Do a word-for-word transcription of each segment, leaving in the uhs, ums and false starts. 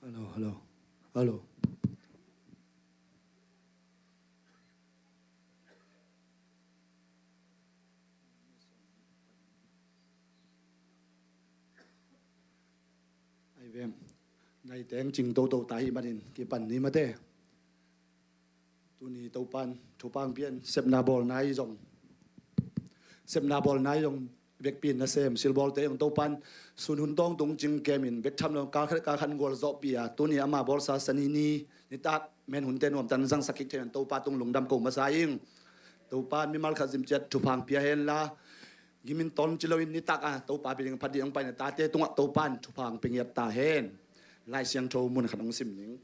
Hello, hello, hello. Ai vem, nai teng cing toto ta hi manin kipan ni mate. Tuni Topan thupha pian, sepna bawlna i zong, sepna bawlna i zong, vekpi in nasem silbawlte zong Topan sun hun tawng tung cing kemin bek tham lo, kal khat kal khat gual zawhpih a, tuni ama bawlsa Sani ni nitak men hunte nuamtan zangsak kik thei nan Topa tung lungdam ko masa ing. Topan mimal khat zimciat thupha pia henla, gimin ton ci loin nitak a Topa bia ding phat ding hong paina tate tungah Topan thupha pia ngiat ta hen. Lai Siangtho mun khat hong sim ning.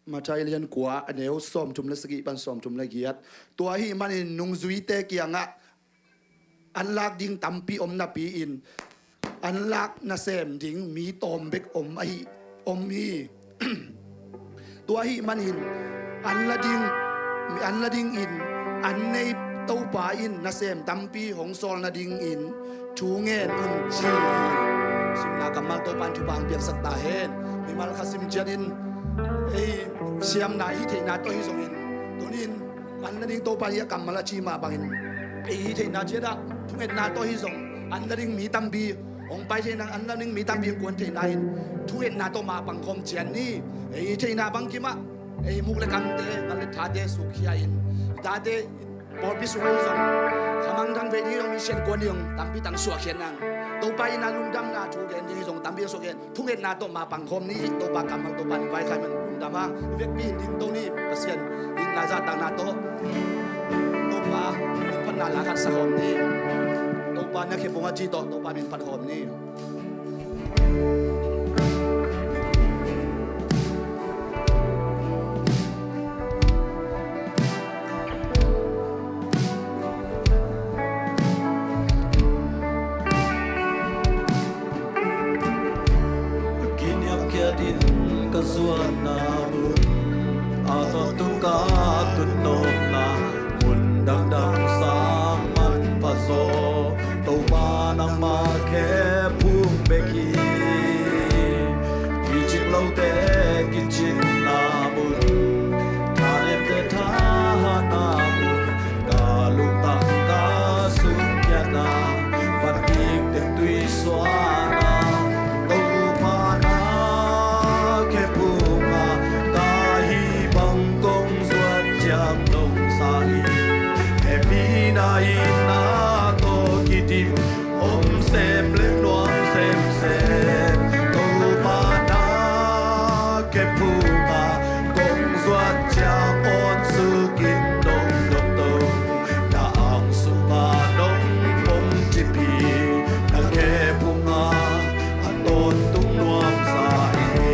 Matthai lian kua, a neu sawmthum le sagih pan sawmthum le giat. Tua ahih manin nungzuite kiangah an lak ding tampi om napi-in, an lak nasem ding mi tawm bek om ahi, om hi. Tua ahih manin an la ding, an la dingin an nei Topa in nasem tampi hong sawl nadingin thu ngen un ci hi. Simna kammal Topan thupha piaksak ta hen. Mimal khat sim ciatin ei siamna i theihna tawh hi zongin, tunin an nading Topa hi a kammal a ci mah bangin ei i theihna ciatah thungetna tawh hi zong an nading mi tampi hong pai theihna, an nading mi tampi hong kuan theihna in thungetna tawh mah pangkhawm cian ni. Ei i theihna bang kimah ei muk le kamte, ngal le thate sukkhia in, tate pawlpi sungah hi zong khamang dang vei ding hi zong, mission kuan ding hi zong tampi tang suahkhiat nang. Topa in a lungdamna thu gen ding hi zong tampi tang suahkhiat. Thungetna tawh mah pangkhawm ni. Topa kammal Topa in vaikhak man lungdam a, i vekpi in ding to ni. Pasian in na zahtakna tawh Topa in phatna la khat sakhawm ni. Topa na khe pung a ci tawh Topa min phatkhawm ni. Kiniamkhiat in ka zuanna mun, a tawntung ka tun nopna mun dangdang sang manpha zaw, Topa nangmah khe phung bek hi. Kicing lote kicinna mun, thanemte thahatna mun, ka lungtang ka sungkiatna, van kik teng tui suahna, Topa na khe phung a, ka hih bang kong zuat ciang nong sa hi. Hehpihna in na tawh kidim, om sem leng nuam semsem. Topa na khe phung a, kong zuat ciang awn suk in nong dom to. Na ang sungah nong pom cip hi. Na khe phung a, a tawntung nuam sa hi.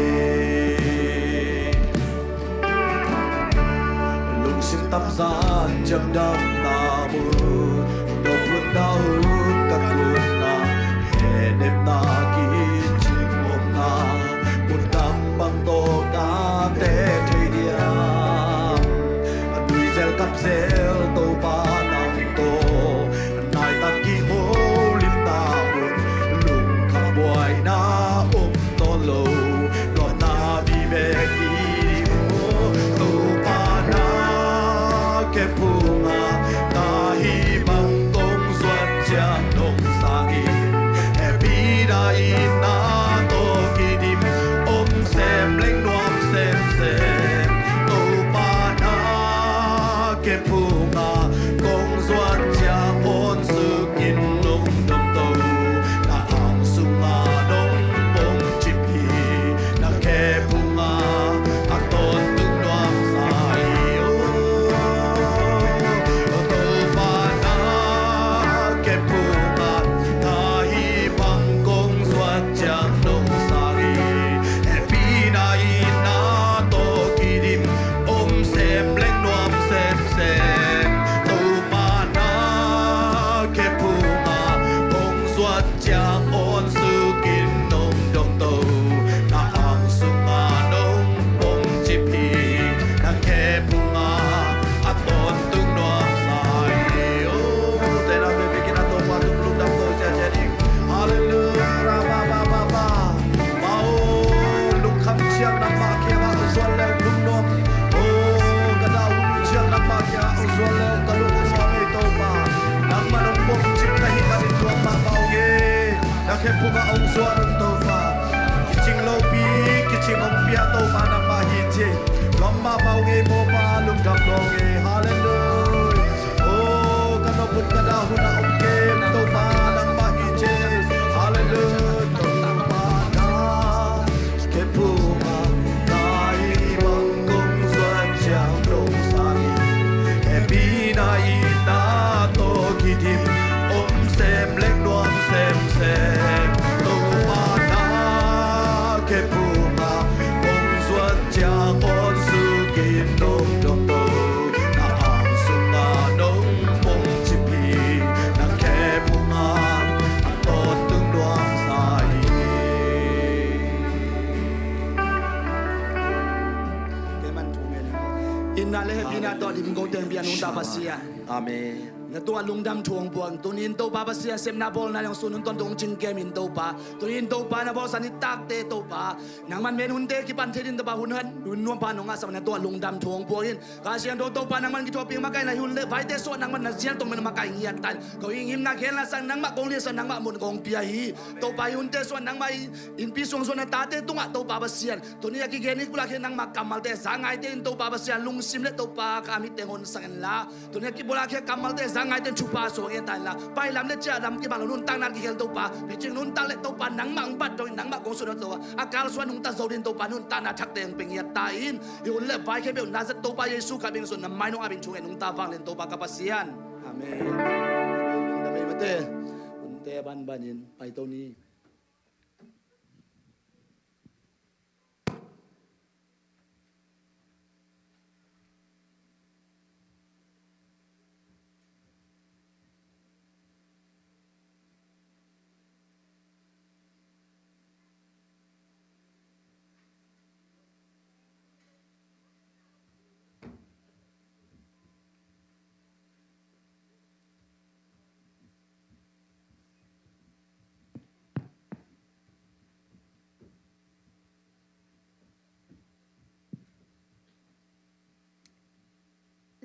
Lungsim tamzat ciang damna mun, nong hun dahun ka tunna, hehnemna kicing omna mun, kam bang tawh ka teh thei diam? Nui zel kap zel Topa nang tawh, nai tak kiholim ta un, lungkham buaina om tawn lo, lawpna vive kidim maw. Topa na khe phung a, ka hih bang kong zuat ciang nong sa hi. Hehpihna in na tawh kidim, om sem leng nuam semsem. Topa na khe phung a, kong zuat ciang awn suk in nong dom to. Na ang sungah nong pom cip hi. Na khe phung a, a tawntung nuam sa hi. O Topa na khe phung a, ka hih bang kong zuat ciang nong sa hi. Hehpihna in na tawh kidim, om sem leng nuam semsem. Topa na khe phung a, kong zuat ciang awn suk in nong dom to. Na ang sungah nong pom cip hi. Na khe phung a, a tawntung nuam sa hi. O, tena pe bikin a Topa tung Khephung ah hong suan un Topa. Kicing lopi, kicing hong pia Topa nangmah hi ci. Lawm mahmah ung ei, mawhmah lungdam nuam ung ei. Halleluiah. Oh, ka nop hun ka dah hun ah hong kem Topa nangmah hi ci. Halleluiah. Topa na khephung ah ka i bang kong zuan ciang dong sa hi. Hehpihna itna tawh kidim om sem lek nuam semsem. Topa na khephung ah kong zuan ciang awn sukin nong dong to. Na ang sungah nong pong cip hi. Na khephung ah a tawt tung nuam sa hi. Keman thu ngen. Itna le hehpihna tawh dim ko teng bia nungta Pasian. Amen. Na tungah lungdam thu hong puak. Tuni-in Topa Pasian sepna bawlna hong sun hun tawntung hong cingkem in Topa. Tuni-in Topa na bawlsa nitakte Topa. Nangman men hunte kipan thei din Topa hun han. Hun nuampa nong ngahsak na tungah lungdam thu hong puak in. Kha Siangtho Topa nangman kithuahpih makaihna hi hun le vaite sungah nangman na zial tong men makaih ngiat ta in. Ko inghimna khelna sang nangmah kong liansak nangmah mun kong pia hi. Topa hi hunte sungah nangmah i innpi suang sungah na tate tungah Topa Pasian. Tuni a kigen hi kulak hi nangmah kammalte za ngaite in Topa Pasian lungsim le Topa ka amit teng honsak in la. Tuni a kibulak hi a kammalte za ngaite in thupha suang e ta in la. Pailam le ciahlam kibang lo nuntakna kikhel Topa. Picing nuntak le Topa nangmah hong bat dong in nangmah kong sut Topa. A kalsuan nungta zo din Topa nuntakna thakte hong pe ngiat ta in. I hun le vai khempeuh Nazareth Topa Jesu Kha bing sun na mai nong a bing chung e nungta vanglian Topa ka Pasian. Amen. Amen. Lungdam ei mate. Hunte banbanin pai to ni.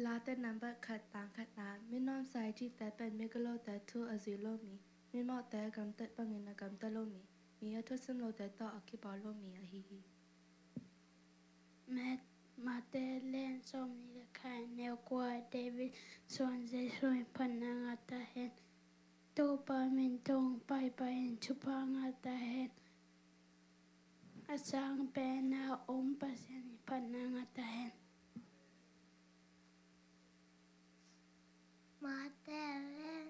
Late nambat khat tang khatna, mi nuamsa i cihte pen mi gilo te thu a zui lo mi, mi mawhte a gamtat bangin a gamta lo mi, mi a thusim lote tawh a kibawl lo mi ahi hi. Mat-, Mate lian sawmnih le khat neu kua, David suan Jesu in phatna ngah ta hen. Topa min tawh hong paipai in thupha ngah ta hen. A sang pen a om Pasian in phatna ngah ta hen. Mate lian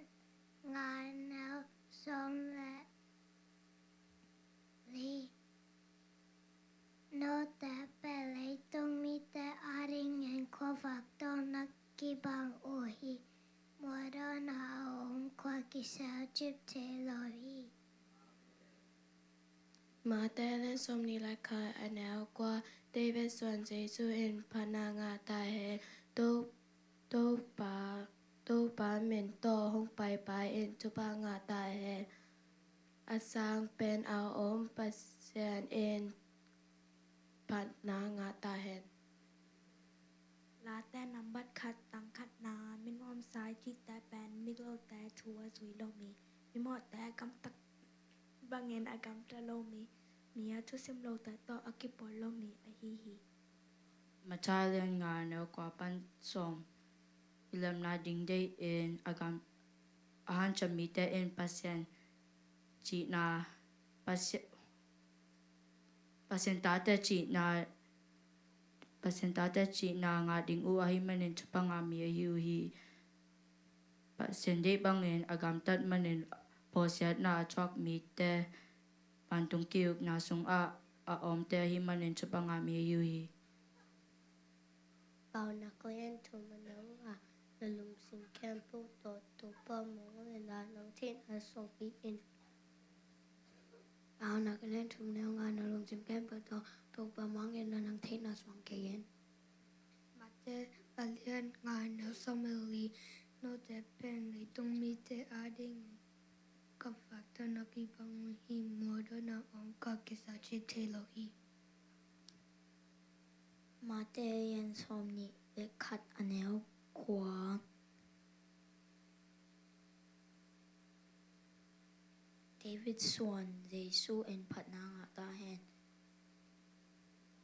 nga neu sawm le li. Note pen leitung mite adingin khuavak tawh na kibang uh hi. Muadawhna a om khua kisel cip thei lo hi. Mate lian sawmnih le khat a neu kua, David suan Jesu in phatna ngah ta hen. To-, Topa, Topa min tawh hong paipai in thupha ngah ta hen. A sang pen a om Pasian in phatna ngah ta hen. Late nambat khat tang khatna, mi nuamsa i cihte pen mi gilote thu a zui lo mi, mi mawhte a gamtat bangin a gamta lo mi, mi a thusim lote tawh a kibawl lo mi ahi hi. Mate lian nga neu kua pan sawm. I lemna ding dei in a gam, a hanciam mite in Pasian cihna, Pasi-, Pasian tate cihna, Pasian tate cihna ngah ding uh ahih manin thupha ngah mi ahi uh hi. Pasian deih bangin a gamtat manin bawlsiatna a thuak mite, vantung ki-ukna sungah a omte ahih manin thupha ngah mi ahi uh hi. Paunak lian thum a neu nga, na lungsim khempeuh tawh Topa mangngilh in la, nang theihna suang kei in. Paunak lian thum neu nga, na lungsim khempeuh tawh Topa mangngilh in la, nang theihna suang kei in. Mate a lian nga neu sawm le li, note pen leitung mite adingin khuavak tawh na kibang uh hi, muadawhna a om khua kisel cip thei lo hi. Mate lian sawmnih le khat a neu kua. David suan Jesu in phatna ngah ta hen.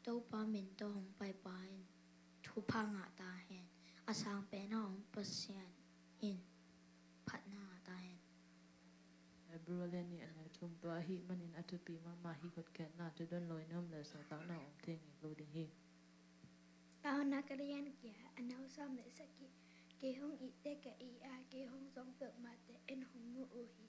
Topa min tawh hong paipa in thupha ngah ta hen. A sang pen a hong Pasian in phatna ngah ta hen. Hebrew a lian nih a neu thum. Tua ahih manin a thupi mahmah hih hotkhiatna, thudon lo in om leh sawltakna om thei ngei lo ding hi. Sauna ka lian giat a neu sawm le sagih. Kei hong it teh ka it a, kei hong zong peuhmah teh en hong mu uh hi.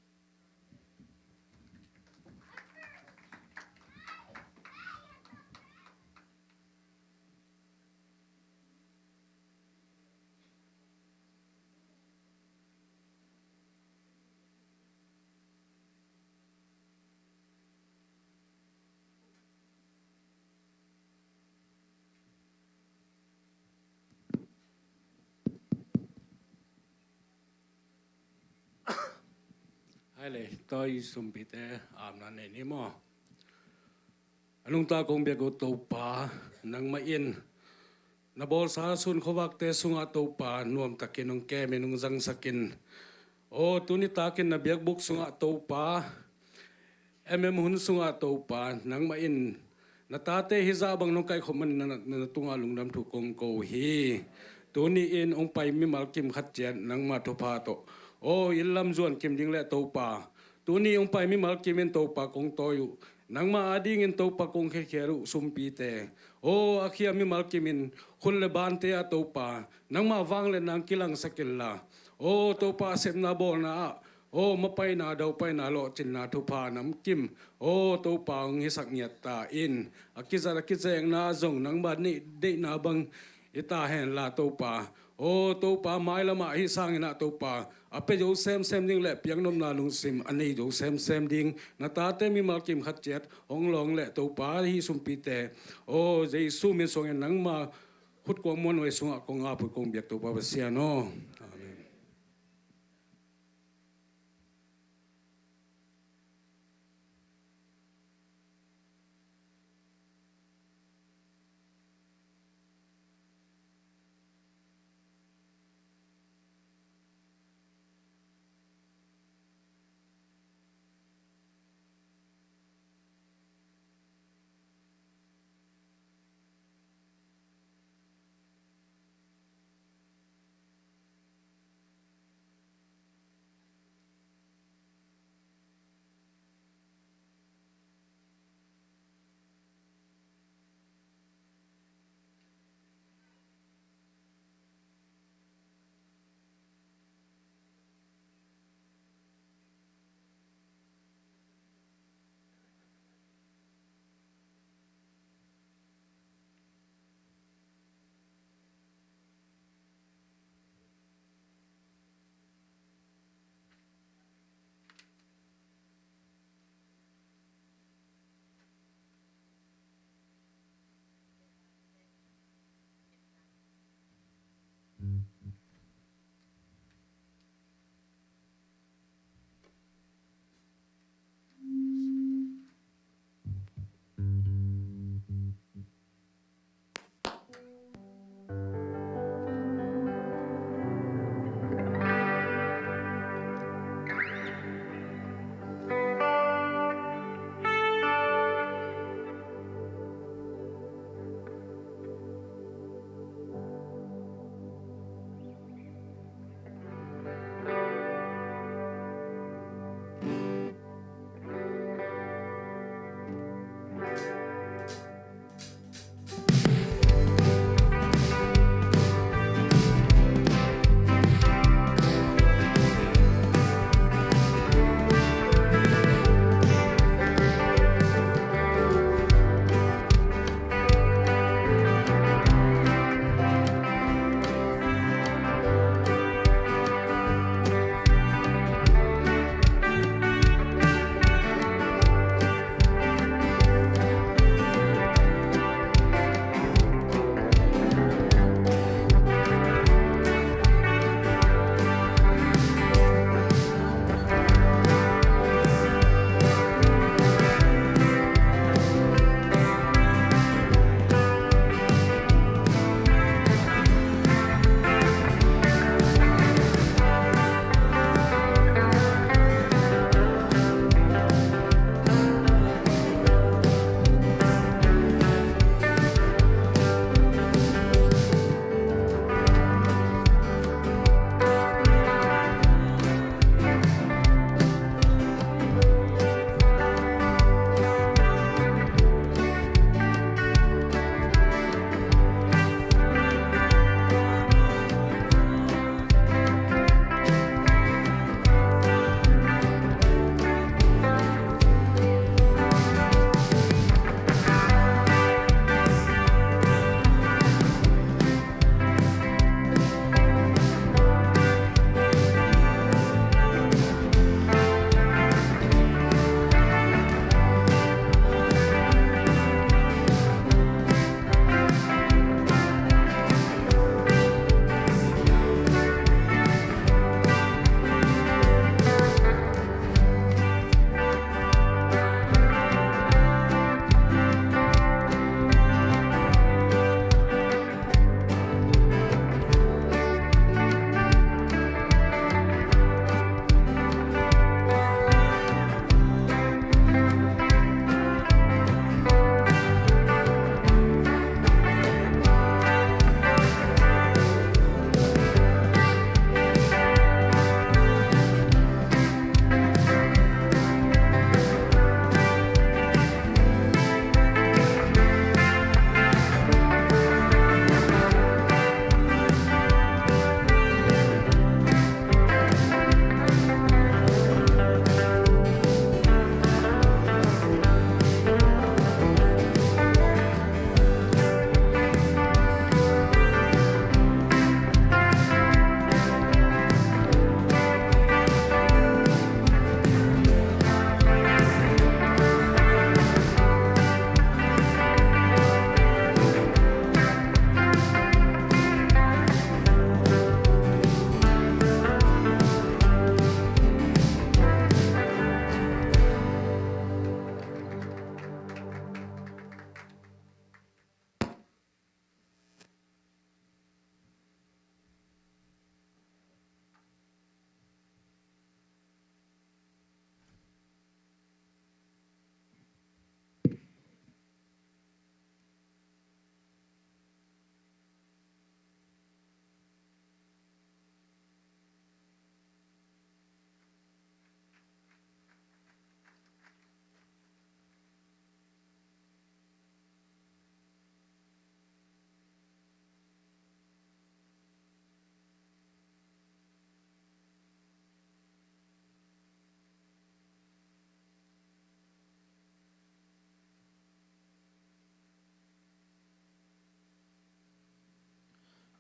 Hai le, tua i sumpite amna nei ni maw? A nungta kong biak uh Topa, nangmah in na bawlsa sun khuavakte sungah Topa nuamtakin hong kemin hong zangsakin. Aw, tuni takin na biakbuk sungah Topa, M M hun sungah Topa, nangmah in na tate hizah bang nong kaikhop manin na, na tungah lungdam thu kong ko hi. Tuni in hong pai mimal kim khat ciat nangmah thupha tawh, aw, inn lam zuan kim ding le Topa, tuni hong pai mimal kim in Topa kong tawi uh, nangmah adingin Topa kong khiatkhiat uh sumpite, aw, a khia mimal kim in khut le bante ah Topa, nangmah vangliatna hong kilangsak inla, aw Topa, a sepna bawlna ah, aw, mapaina, daupaina, lawhcinna, thupha namkim, aw Topa, hong hisak ngiat ta in. A kizat a kizekna ah zong nangmah neih deihna bang hi ta henla Topa, aw Topa, mailamah hih sangin ah Topa, a pia zo semsem ding le piaknopna lungsim a nei zo semsem ding na tate mimal kim khat ciat hong lawng le Topa, hih sumpite, aw, Jesu min suangin nangmah khutkuang muanhuai sungah kong ap uh, kong biak Topa Pasian aw. Amen.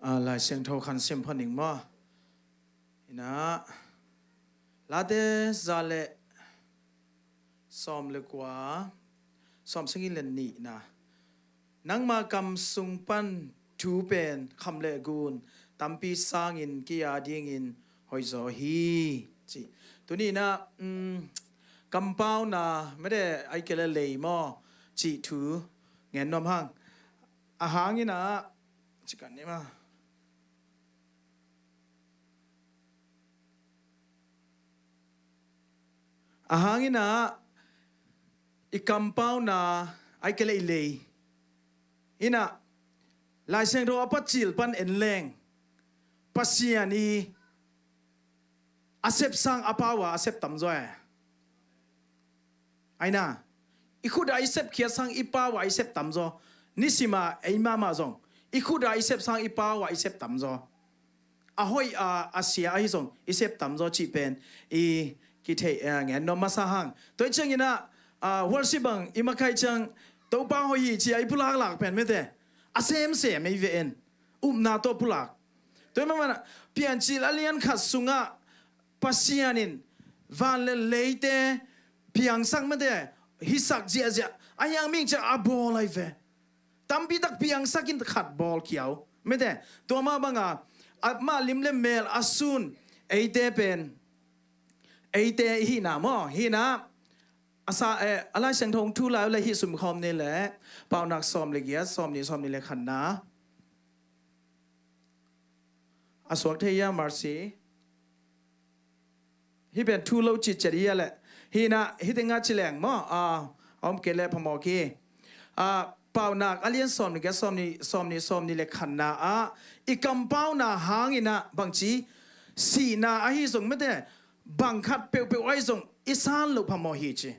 A, Lai Siangtho khan sim pha ning maw? Ina, Late za le sawm le kua, sawm sagih le nihna. Nangma kam sung pan thu pen kham le gun tampi sangin kei a dingin hoih zaw hi, ci. Tuni ina, um, kampauna mede ai kele lei maw, ci thu ngen nuam hang. A hang ina, ci kan ni ma. A hang ina, i kampauna ai kele i lei. Ina, Lai Siangtho a pacil pan en leng, Pasian i a sep sang a pau a a sep tam zaw e. Aina, i khut a i sep khiat sang i pau a i sep tam zaw. Nisima ei mama zong, i khut a i sep sang i pau a i sep tam zaw. A hoih a, a sia ahi zong i sep tam zaw cih pen i kithei, eh, ngen nuam masa hang. Tua i ciang ina, ah, worship bang i makai ciang, Topa hoih hi ci a i pulak lak pen mete, a semsem ei ve en. Upna tawh pulak. Tua i mamana, Piancil a lian khat sungah Pasian in van le leite piangsak mete, hisak ziahziah, a hiang ming ciah a bawl ai ve. Tampi tak piangsak in khat bawl kiau mete. Tua mah banga, a mah lim le mel a sun eite pen, eite i hihna maw, hihna, a sa, eh, a Lai Siangtho thu lai uh le hih sumkhawm ni le, Paunak sawm le giat, sawm ni, sawm ni le khatna. A suak thei ia, Mercy? Hih pen thu lo citciat ia le. Hih na, hih tengah ci leng maw? A, a om kei le phamawh ki. A, Paunak a lian sawm ni giat, sawm ni, sawm ni, sawm ni le khatna ah, i kampauna hang ina bangci, sihna ahi zong mete, bang khat peuhpeuh ahi zong i san loh phamawh hi ci.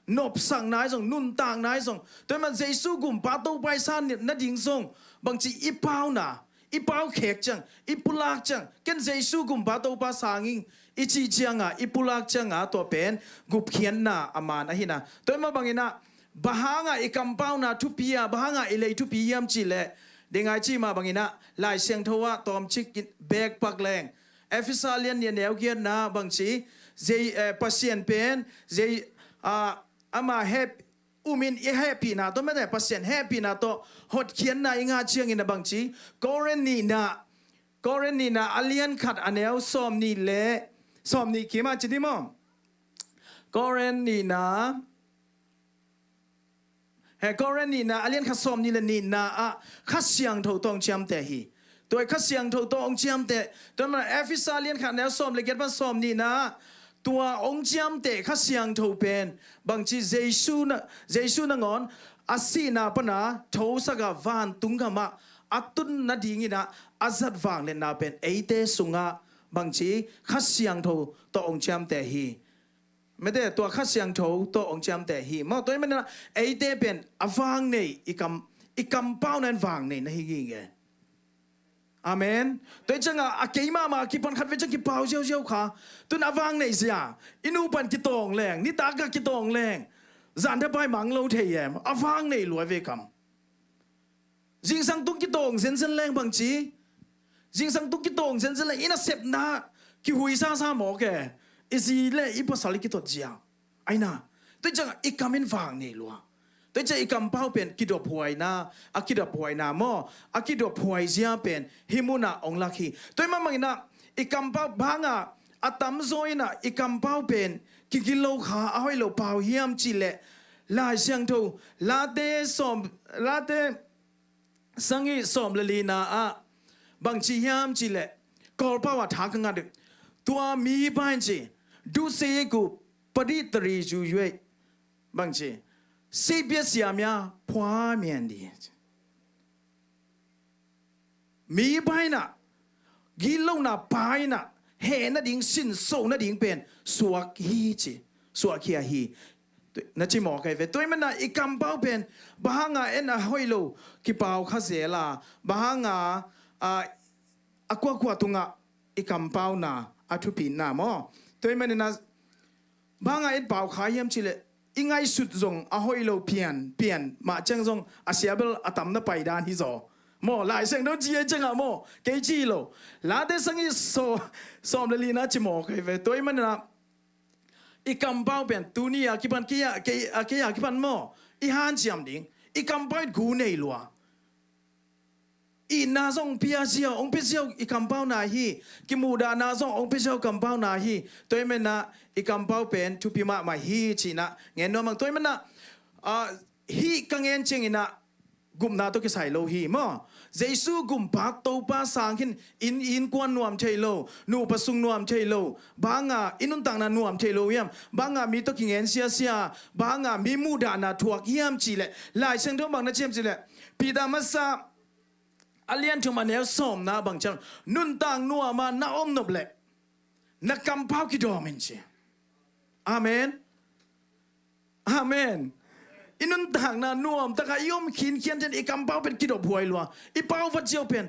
Nopsakna ahi zong, nuntakna ahi zong, tua i man Jesu gumpa Topa i san nading zong, bangci i pauna, i pau khek ciang, i pulak ciang, ken Jesu gumpa Topa sang ing i cih cianga, i pulak cianga, tua pen gupkhiatna a man ahi na. Tua i mah bang ina, bang hanga i kampauna thupi a, bang hanga i lei thupi hiam cih leh, ding ai cih mah bang ina, Lai Siangtho ah tawmcik in bek pak leng, Efesa lian nih a neu giatna bangci, zei, eh, Pasian pen, zei, ah, ama hep, umin i hehpihna tawh mete, Pasian hehpihna tawh hotkhiatna i ngah ciangin a bangci, Korin nihna, Korin nihna a lian khat a neu sawm nih le, sawm nih kim a ci ni maw? Korin nihna, he, Korin nihna a lian khat sawm nih le nihna ah Kha Siangtho tawh hong ciamteh hi. Tua i Kha Siangtho tawh hong ciamteh, tua i mah Efesa lian khat neu sawm le giat pan sawm nihna ah, tua hong ciamteh Kha Siangtho pen bangci, Jesu na, Jesu nangawn a sihna pana thosaka vantung gamah a tun nadingin ah a zat vangliatna pen eite sungah bangci, Kha Siangtho tawh hong ciamteh hi. Mete, tua Kha Siangtho tawh hong ciamteh hi. Maw, tua i mah ina eite pen a vang nei, i kam, i kampauna in vang nei na hi gige. Amen. Tua i cianga a kei mahmah a kipan khat ve ciang kipau ziauziau kha. Tun a vang nei zia, i nu pan kitawng leng, nitak a kitawng leng, zan thapai mang lo thei em. A vang nei lua ve kam. Zingsang tung kitawng zenzen leng bangci, zingsang tung kitawng zenzen leng i nasepna kihuisasa mawk e. I zi le i pasal i kitot zia. Aina, tua i ciang i kam in vang nei lua. Tua i ciang i kampau pen kidophuaina, a kidophuaina maw, a kidophuai zia pen hih munah hong lak hi. Tua i mah bang ina, i kampau banga a tamzaw ina i kampau pen kigilo kha, a hoih lo pau hiam cih leh, Lai Siangtho, Late sawm, Late sagih sawm le lina ah bangci hiam cih leh, Kawlpau a thak ka ngat uh. Tua mi pa in ci, du se ku padi tari ju yue. Bangci, စေပြည့်စရာများ ဖွားမြင်သည်. Mi pa ina, gilona pa ina, heh nading, sinso nading pen suak hi ci, suak hi a hi. Na ci mawk ai ve. Tua i mana i kampau pen, bang hanga en a hoih lo kipau kha zel a, bang hanga, a, a kuakua tungah i kampauna a thupina maw? Tua i manina, bang hanga en pau kha hiam cih leh, i ngaihsut zong a hoih lo pian, pian mah ciang zong a siabel a tam na pai dan hi zaw. Maw, Lai Siangtho ci ei ciangah maw, kei ci lo. Late sangih sawm, sawm le lina ci mawk ei ve. Tua ahih manin ah i kampau pen tuni a kipan, kei a, kei a, kei a kipan maw, i hanciam ding. I kampau in gu nei lua. Itna zong hong pia ziau, hong pia ziau i kampauna hi. Kimuhdahna zong hong pia ziau kampauna hi. Tua ahih manin ah i kampau pen thupi mahmah hi cih na ngen nuam ing. Tua ahih manin ah, ah, hih ka ngen ciangin ah gupna tawh kisai lo hi maw. Jesu gumpa Topa sang khin, inn, innkuan nuam thei lo, nupa sung nuam thei lo, bang a i nuntakna nuam thei lo hiam, bang a mi tawh kingen siasia, bang a mi muhdahna thuak hiam cih leh, Lai Siangtho bang na ci hiam cih leh, Peter masa a lian thum a neu sawmna bang ciang, nuntak nuam a na om nop leh na kampau kidawm in ci. Amen. Amen. I nuntakna nuamtak a i om khinkhian ciang i kampau pen kidop huai lua. I pau vat ziau pen,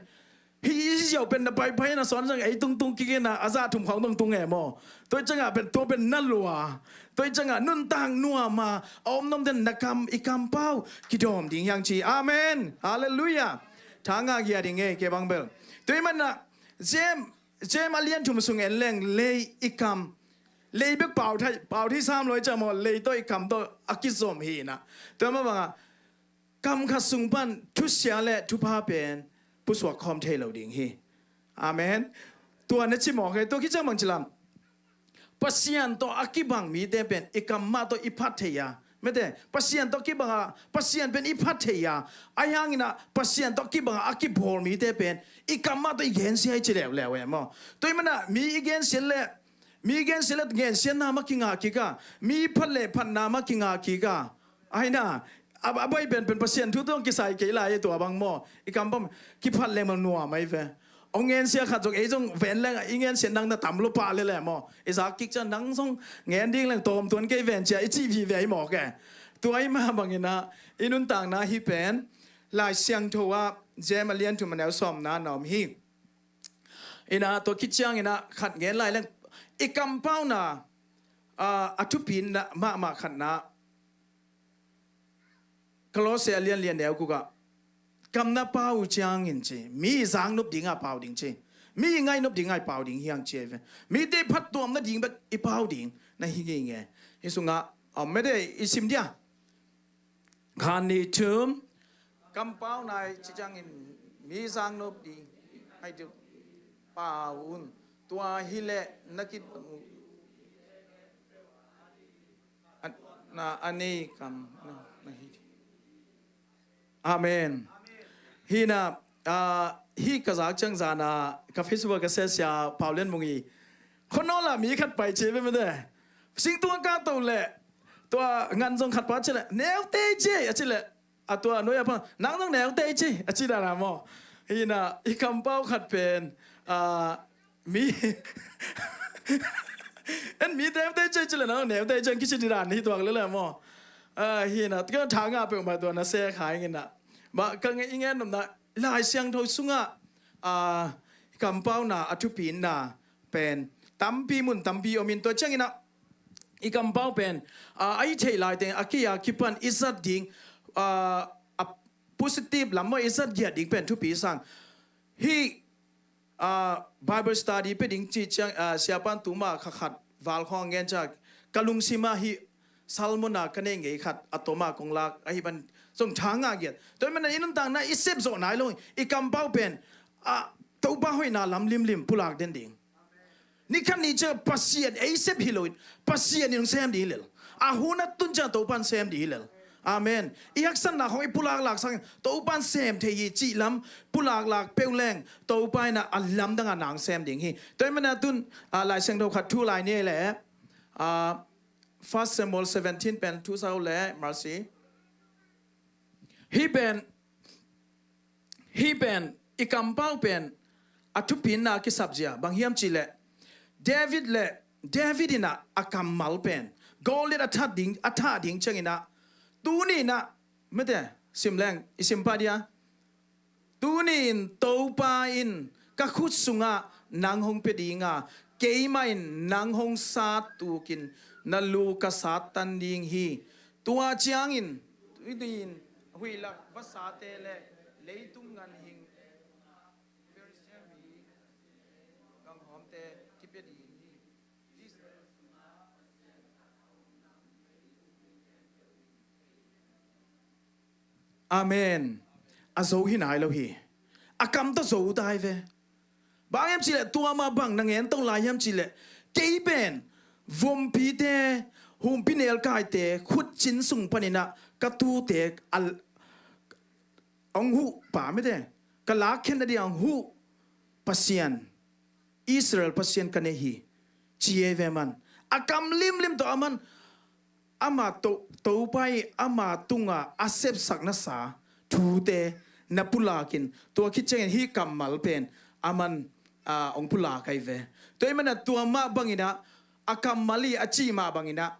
hih i ziau pen na paipai na sawn ciang ei tungtung kik in ah a zah thum khawng tungtung e maw. Tua ciangah pen tua pen na lua. Tua ciangah nuntak nuam a a om nuam ciang na kam, i kampau kidawm ding hi hang ci. Amen. Halleluiah. Tha ngah gia ding e, kei bang bel. Tua ahih manin ah James, James a lian thum sung en leng lei i kam, lei bek pau thei, pau thei sam lo hi ciang maw, lei tawh i kam tawh a kizom hi in ah. Tua mah bangah kam khat sung pan thusia le thupha pen pusuak khawm thei lo ding hi. Amen. Tua na ci mawk ei, tua khit ciang bang ci lam. Pasian tawh a kibang mite pen i kam mah tawh i phat thei a, mete, Pasian tawh kibang a, Pasian pen i phat thei a, ahi hangin ah Pasian tawh kibang a a kibawl mite pen i kam mah tawh i gensia i ci leuleu e maw. Tua ahih manin ah mi i gensia le, mi i gensia le gensiatna mah kingah kik a, mi i phat le phatna mah kingah kik a. Ahi na, a, a bai penpen Pasian thu tawh kisai kei lai e, tua bang maw. I kam bang kiphat leng bang nuam ahi ve. Hong ngensia khat zong, ei zong ven leng i ngensia nang na tam lo pah lele maw. I zak kik ciang nang zong ngen ding leng tawm tuan kei ven cia i cih vive ahi mawk e. Tua ahih mah bangin ah i nuntakna hih pen Lai Siangtho ah James a lian thum a neu sawmna na om hi. In ah tua khit ciangin ah khat ngen lai leng, i kampauna, ah, a thupi mahmah khatna Kolose a lian li a neu guk ah, kam na pau uh ciangin ci, mi i zaknop dingah pau ding ci, mi i ngainop dingah i pau ding hi hang ci ahi ve. Mite phattuam nading bek i pau ding na hi ngei nge. Hih sungah a om mede, i sim dia. Khan, nih, thum. Kampauna i ci ciangin mi zaknop ding, ai, pau un. Tua hileh na kit a, na, a nei kam na, na hi. Amen. Hi na, ah, hih ka zak ciang zan a ka Facebook ka siasia Pau Lian Mung i, khuanawl ah mi khat pai ci ve mete. Singtung a kah to leh tua ngan zong khat pa ci leh, "Neute ci," a ci leh, a tua nuai a pa, "Nang zong neute ci," a ci dan a maw. Hi na, i kampau khat pen, ah, mi, en, mi neute ci ci leh nang neute ci kici ding dan hi tuak lele maw. Ah, hi na, ka tha ngah peuhmah tua na se kha ing in ah. Mah ka nge, i ngen nopna, Lai Siangtho sungah, ah, kampauna a thupina pen tampi mun tampi om in, tua ciangin ah i kampau pen, ah, a i theih laiteng a kei a kipan i zat ding, ah, a positive lam maw i zat giat ding pen thupi sang. Hih, ah, Bible study pia ding ci ciang, ah, siapan tuma kha khat val khawng ngen ciang ka lungsim ah hih sermon a ka nei ngei khat a tom a kong lak ahi ban zong tha ngah giat. Tua ahih manin i nuntakna i sep zawh nai lo, i kampau pen, ah, Topa hoihna lam limlim pulak den ding. Ni khat ni ciang Pasian ei sep hi loin Pasian in hong sem ding hi lel. A hun a tun ciang Topa in sem ding hi lel. Amen. I haksatna khawng i pulaklak sangin Topa in sem thei hi cih lam pulaklak peuh leng Topa in a lamdang a nang sem ding hi. Tua ahih manin a tun, ah, Lai Siangtho khat thu lai ni leh, ah, First Samuel seventeen pen thu sa uh leh, Mercy. Hih pen, hih pen, i kampau pen a thupina kisap zia bang hiam cih leh, David leh, David in ah a kammal pen Goliath a that ding, a thah ding ciangin ah, tuni in ah, mete, sim leng, i sim pah dia. Tuni in Topa in ka khut sungah nang hong pia ding a, keimah in nang hong sat tukin na lu ka sat tan ding hi. Tua ciangin, tuni in huih lak vasate leh leitung ganhing Amen. A zo hi nai lo hi. A kam tawh zo tai ve. Bang hiam cihleh tua mah bang na ngen to lai hiam cihleh, kei pen vumpite, humpi nelkaite khutcin sung paninah ka tute a, hong huh pa mite, ka lakkhen nading hong huh Pasian, Israel Pasian ka nei hi, ci ei ve. Man a kam limlim tawh a man ama to, Topa i ama tunga a sepsak nasa thute na pulakin, tua khit ciangin hih kammal pen a man, a, hong pulak ahi ve. Tua i manah tua mah banginah a kammal i a ci mah banginah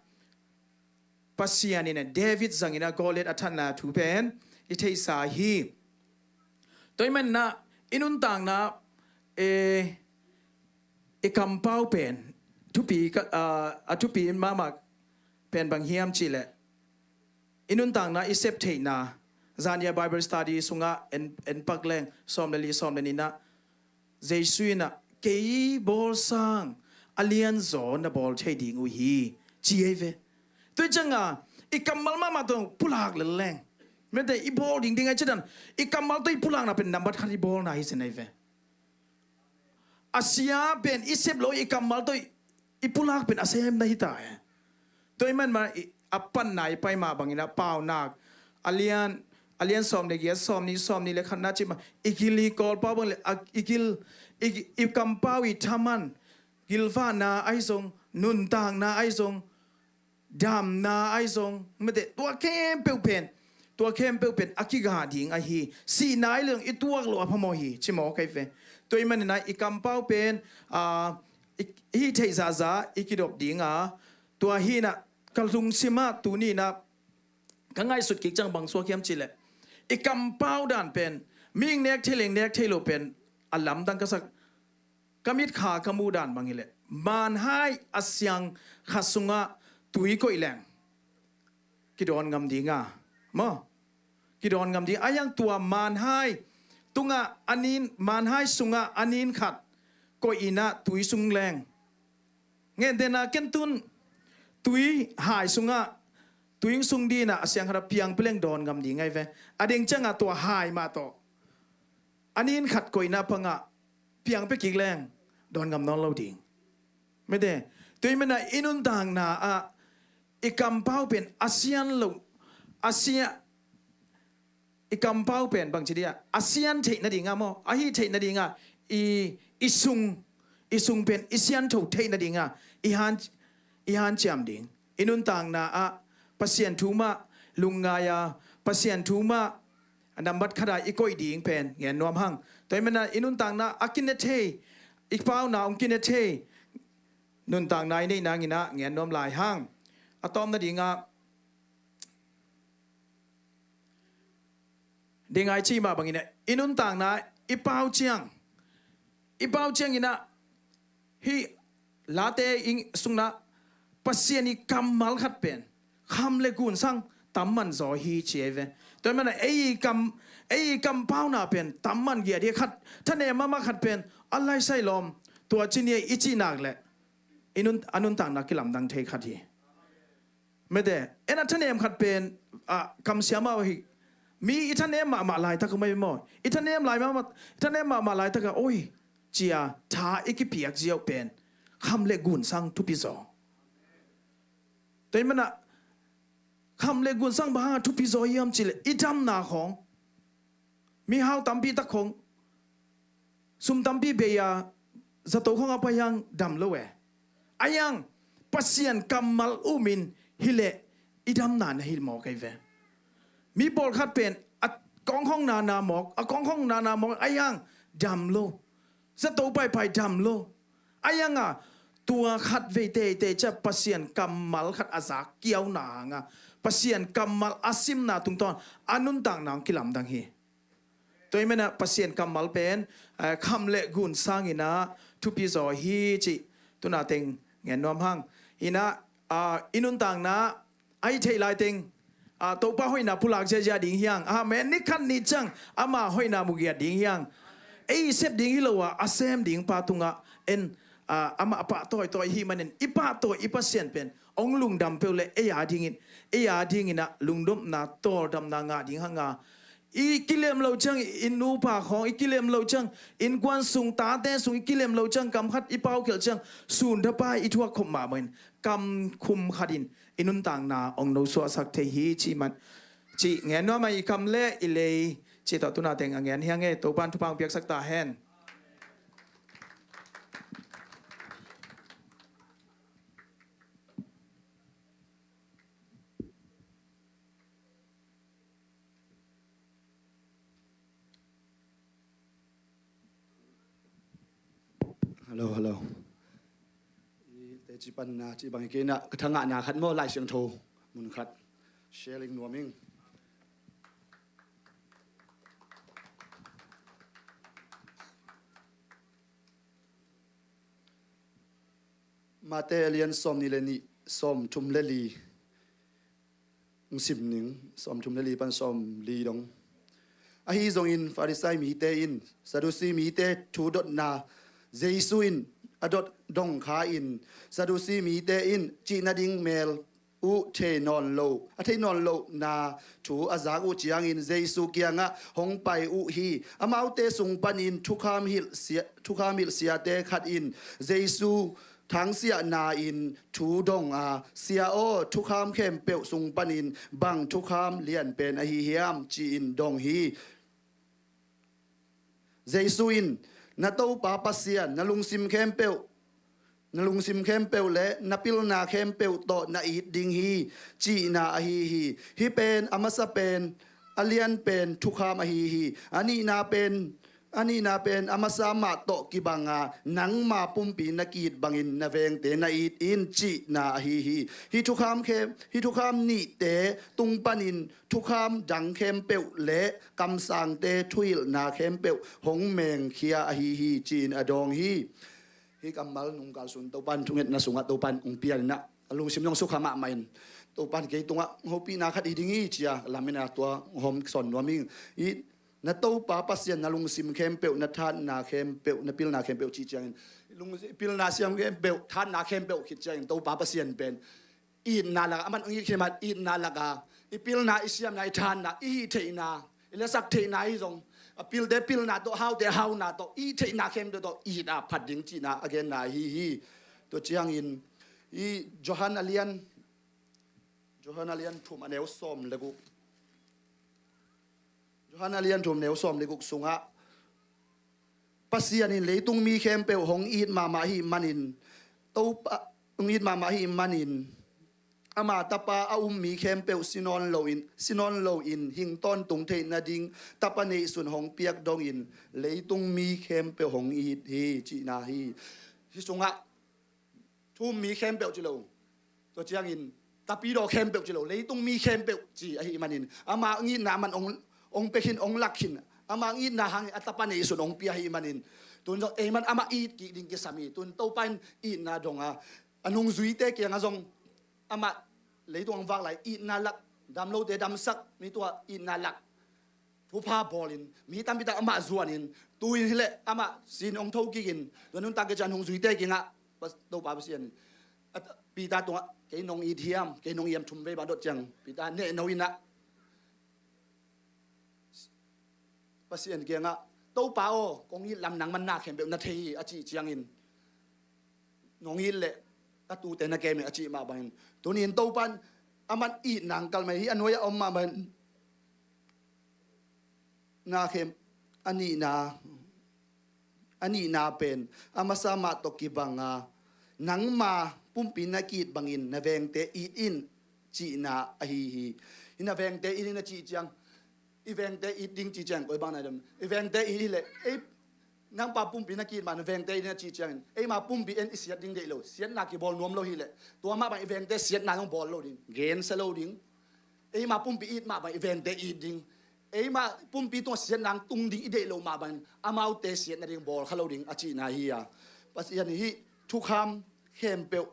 Pasian in a David zangin a Goliath a thatna thu pen i theihsa hi. Tua i manah i nuntakna, e, i kampau pen thupi ka, a, a thupi mahmah pen bang hiam cihleh, i nuntakna i sep theihna, zania Bible study sungah en, en pak leng sawm le li sawm le ninah Jesu inah kei bawl sang a lianzaw na bawl thei ding uh hi, ci ei ve. Tua i cianga i kammal mahmah tawh pulak lel leng, mete i bawl dingding ai cidan, i kammal tawh i pulakna pen nambat khat i bawlna hi sin ei ve. A sia pen i sep lo i kammal tawh i pulak pen a sem na hi ta e. Tua i manmah a panna i pai mah banginah Paunak a lian, a lian sawm le giat, sawm nih, sawm nih le khatna cimah i gil i kawlpau bang le a, i gil, i, i kampau i thaman, gilvahna ahi zong, nuntakna ahi zong, damna ahi zong, mete tua khempeuh pen, tua khempeuh pen a kiga ding ahi. Sihna ahi le zong i tuak loh a phamawh hi, ci mawk ahi ve. Tua i maninah i kampau pen, a, i, i hih theih zahzah i kidop dinga, tua hinah ka lungsimah tuninah ka ngaihsut kik ciang bang suak hiam cihleh, i kampau dan pen mihing nek thei leng nek thei lo pen a lamdang ka sak, ka mitkha ka muh dan bang hileh manhai a siang khat sungah tui koih leng kidawn ngam dinga, maw? Kidawn ngam ding a hiang tua manhai tungah a nin, manhai sungah a nin khat koih inah tui sung leng, ngentehna ken tun tui hai sungah, tui sung dinah a siang khatah piang pia leng dawn ngam ding ahi ve. A ding ciangah tua hai mah tawh a nin khat koihna pangah piang pia kik leng dawn ngam nawn lo ding. Mete, tua i manah i nuntakna ah i kampau pen a sian lo, a sia, i kampau pen bangci dia a sian theih nadinga maw, a hih theih nadinga i, i sung, i sung pen i siantho theih nadinga i han, i hanciam ding. I nuntakna ah Pasian thu mah lungngai a, Pasian thu mah a nambat khata i koih ding pen ngen nuam hang. Tua i manah i nuntakna a kine thei, i pauna hong kine thei nuntakna i neih nanginah ngen nuam lai hang. A tawm nadingah ding ai ci mah banginah i nuntakna i pau ciang, i pau cianginah hih Late i sungna Pasian i kammal khat pen kham le gunsang tam man zaw hi ci ei ve. Tua i manah ei i kam, ei i kampauna pen tam man giat hi. Khat thanem mahmah khat pen a laisai lawm tua ci ni ei i cih nak leh i nun, a nuntakna kilamdang thei khat hi. Mete, en a thanem khat pen, a, kamsiam a hi. Mi i thanem mahmah laitak a mai maw, i thanem lai mahmah, i thanem mahmah laitak a oi cia tha i kipiak ziau pen kham le gunsang thupi zaw. Tua i manah kham le gunsang bang hanga thupi zaw hiam cihleh i damna khawng, mihau tampi tak khawng, sum tampi bei a zato khawng a pai hang dam lo e. A hiang Pasian kammal umin hileh i damna na hi mawk ei ve. Mi pawlkhat pen a kawngkhawng nana mawk, a kawngkhawng nana mawk a hiang dam lo. Zato paipai dam lo. A hianga tua khat vei teitei cia Pasian kammal khat a zak kiauna hanga Pasian kammal a simna tungtawn a nuntakna hong kilamdang hi. Tua i manah Pasian kammal pen, eh, kham le gun sanginah thupi zaw hi cih tuna teng ngen nuam hang. Inah, ah, i nuntakna a i theih lai teng, ah, Topa hoihna pulak ziazia ding hiang. Amen. Ni khat ni ciang ama hoihna mu giat ding hiang. Ei i sep ding hi lo a, a sem ding pa tungah en, ah, amah a pahtawi tawi hi manin i pahtawi i Pasian pen hong lungdam peuh le ei a dingin, ei a dinginah lungdopna tawldamna ngah ding hanga I kilem lo ciang i nupa khawng, i kilem lo ciang innkuan sung, tate sung i kilem lo ciang, kam khat i paukhialh ciang, sun tapa i thuak khop mahmah in, kam khum khat in i nuntakna hong nosuahsak thei hi, cih man, cih ngen nuam a, i kam le i lei cih tawh tuna teng a ngen hi hang e. Topan thupha hong piaksak ta hen. Hello, hello. I teci panna cih bang hi kei in ah, ka thangahna khat maw, Lai Siangtho mun khat sharing nuam ing. Mate a lian sawmnih le nih, sawmthum le li. Hong sim ning, sawmthum le li pan sawmli dong. Ahi zongin Farisai mite in Sadusi mite thu dotna Jesu in a dot dong kha in, Sadusi mite in cih nading mel uh thei nawn lo, a thei nawn lohna thu a zak uh ciangin Jesu kiangah hong pai uh hi. Amaute sung panin thukham hilh sia, thukham hilh siate khat in Jesu thangsiahna in thu dong a, "Sia aw, thukham khempeuh sung panin bang thukham lian pen ahi hiam?" ci-in dong hi. Jesu in, "Na Topa Pasian na lungsim khempeuh, na lungsim khempeuh le na pilna khempeuh tawh na it ding hi," cihna ahi hi. Hih pen a masa pen, a lian pen thukham ahi hi. A nihna pen, a nihna pen a masa mah tawh kibang a, "Nangma pumpi na ki-it bangin na vengte na it in," cihna ahi hi. Hih thukham khem, hih thukham nihte tung panin thukham dang khempeuh le kamsangte thuhilhna khempeuh hong mengkhia ahi hi, ci-in a dawng hi. Hih kammal nungkal sun Topan thungetna sungah Topan hong pian in ah, a lungsim zong sukha mahmah in, Topan kei tungah hopihna khat hi ding hi, ci-a lamin a tua hong hawm sawn nuam ing. Hih, "Na Topa Pasian na lungsim khempeuh, na thahatna khempeuh, na pilna khempeuh," cih ciangin, lung, pilna siam khempeuh, thahatna khempeuh khit ciangin Topa Pasian pen itna lak a, aman hong it khin, aman itna lak a, i pilna, i siamna, i thahatna, i hih theihna, i lesak theihna hi zong, a pilte pilna tawh, haute hauna tawh, i hih theihna khempeuh tawh it a phat ding cihna a genna ahi hi. Tua ciangin i Johan a lian, Johan a lian thum a neu sawm le guk. Johan a lian thum neu sawm le guk sungah, "Pasian in leitung mi khempeuh hong it mahmah ahih manin, Topa, hong it mahmah ahih manin, ama Tapa a um mi khempeuh si nawn loin, si nawn loin hing tawntung theih nading Tapa neihsun hong piak dongin leitung mi khempeuh hong it hi," cihna hi. Hih sungah thu um mi khempeuh ci lo. Tua ciangin tapidaw khempeuh ci lo, leitung mi khempeuh ci ahih manin, ama itna aman hong, hong pia khin, hong lak khin, ama itna hangin a Tapa neihsun hong pia ahih manin, tun zong ei man amah it kik ding kisam hi. Tun Topa in itna dong a, a nungzuite kiangah zong amah leitung hong vak lai itna lak, damlote damsak, mi tua itna lak thupha bawlin, mi tampi tak amah zuanin, tu-in hileh amah sin hong tho kikin, tua nuntak kei ciang a nungzuite kiangah Topa Pasian in, a, Peter tungah, "Kei nong it hiam, kei nong it hiam?" Thum vei bang dot ciang Peter nehno in ah Pasian kiangah, "Topa aw, kong it lam nangman na khempeuh na thei hi," a cih ciangin, "Nong it leh ka tuute na kem hi," a cih mah bangin, tuni-in Topa in aman itna hong kalh mai hi, a nuai-ah om mah bangin, na khem, a nihna, a nihna pen a masa mah tawh kibang a, "Nangma pumpi na ki-it bangin na vengte it in," cihna ahi hi. Hih "na vengte it in" a cih ciang, i vengte it ding cih ciang koi bang na dem? I vengte it hileh, ei, "Nangpa pumpi na ki-it mah, na vengte it in" a cih ciangin, eima pumpi en i siat ding deih lo, siatna kibawl nuam lo hileh, tua mah bang i vengte siatna zong bawl lo ding, gensia lo ding. Eima pumpi it mah bang i vengte it ding. Eima pumpi tungah siatna tung ding i deih loh mah bangin amaute siat nading bawl kha lo ding a cihna hi a. Pasian hih thukham khempeuh,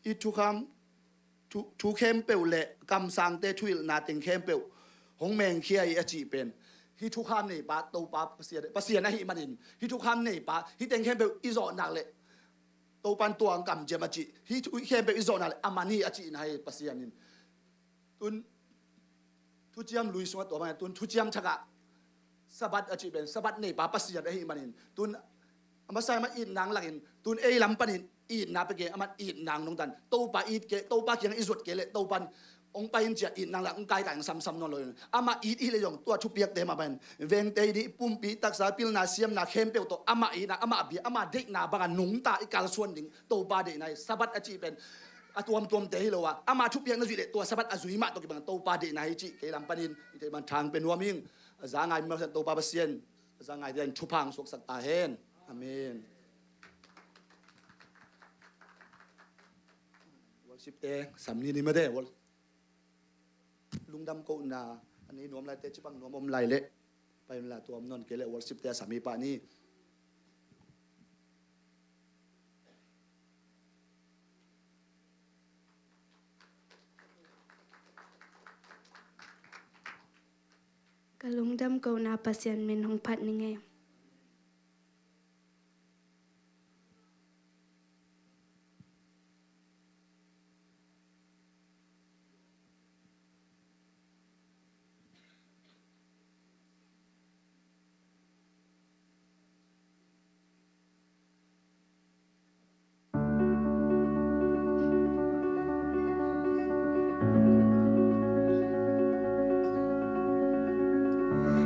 hih thukham, thu, thu khempeuh le kamsangte thuhilhna teng khempeuh hong mengkhia hi a cih pen, hih thukham neipa Topa Pasian, Pasian ahih manin, hih thukham neipa, hih teng khempeuh i zawh nak leh Topan tua hong kamciam a cih, hih thu khempeuh i zawh nak leh a man hi a cihna hi Pasian in. Tun Thuciam Lui sungah tua bangin tun Thuciam Thak ah Sabbath a cih pen Sabbath neipa Pasian ahih manin tun a masa in amah itna lakin tun ei lam panin itna pia kei, amah itna nungtan Topa it kei, Topa kiang i zuat kei leh Topa in hong pai in ci-a itna lak hong kaikai hong samsam nawn lo in amah it i hih leh zong tua thupiakte mah pen vengte i dih, pumpi, taksa, pilna, siamna khempeuh tawh amah itna, amah bia, amah deihna banga nungta i kalsuan ding. Topa deihna hi. Sabbath a cih pen a tuamtuamte hi lo a, ama thupiakna zuih leh tua Sabbath a zui mah tawh kibang Topa deihna hi cih kei lam panin i theih man thang pia nuam ing. A za ngai mi mah Topa Pasian a za ngaite in thupha hong suaksak ta hen. Amen. Worship te sam ni ni mate. Wor- Lungdam kohna a nei nuam laite, cipang nuam om lai leh pai unla, tuam nawn kei leh worship te a sam hi pah ni. Ka lungdam kohna Pasian min hong phat ning ei.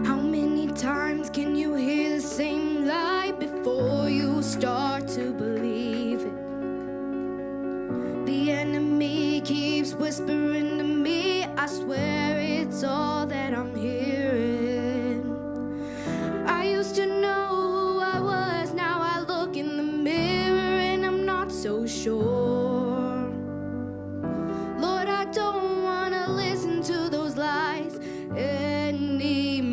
How many times can you hear the same lie before you start to believe it? The enemy keeps whispering to me, I swear it's all that I'm hearing. I used to know who I was, now I look in the mirror and I'm not so sure. Lord, I don't wanna listen to those lies anymore.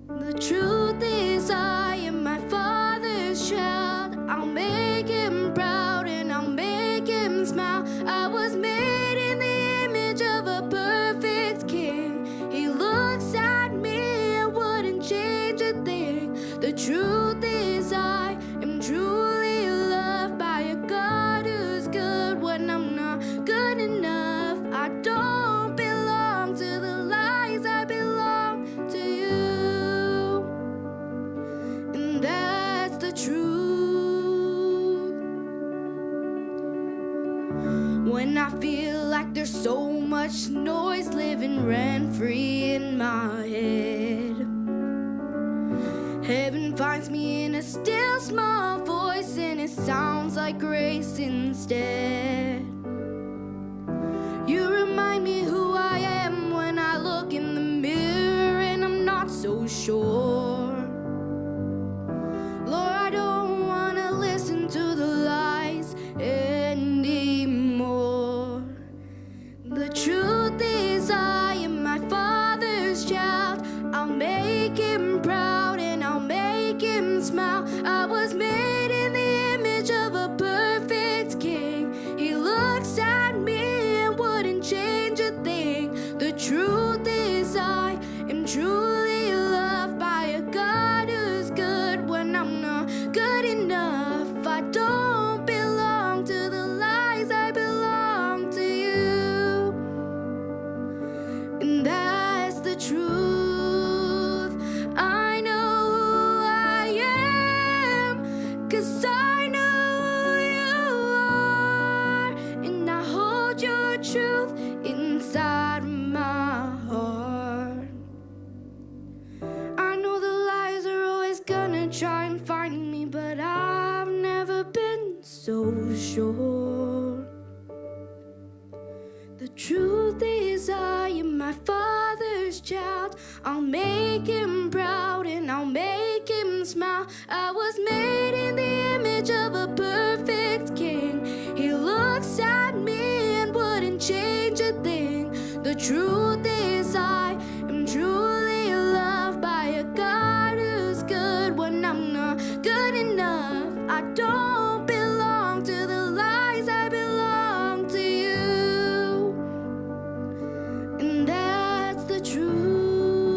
The truth is, I am my Father's child. I'll make him proud and I'll make him smile. I was made in the image of a perfect king. He looks at me and wouldn't change a thing. The truth is, I am truly loved by a God who's good when I'm not good enough. I don't belong to the lies, I belong to you. And that's the truth. When I feel like there's so much noise living rent free in my head, heaven finds me in a still small voice, and it sounds like grace instead. You remind me who I am when I look in the mirror and I'm not so sure. Lord, I don't wanna listen to the lies anymore. The truth is, I am my Father's child. I'll make him proud and I'll make him smile. I was made in the image of a perfect king. He looks at me and wouldn't change a thing. The truth is, I am truly loved by a God who's good when I'm not good enough. I don't belong to the lies, I belong to you. And that's the truth. I know who I am, 'cause I know who you are. And I hold your truth inside my heart. I know the lies are always gonna try and find me, but I've never been so sure. The truth is, I am my Father's child. I'll make him proud and I'll make him smile. I was made in the image of a perfect king. He looks at me and wouldn't change a thing. The truth is, I am truly loved by a God who's good when I'm not good enough. I don't belong to the lies, I belong to you. And that's the truth.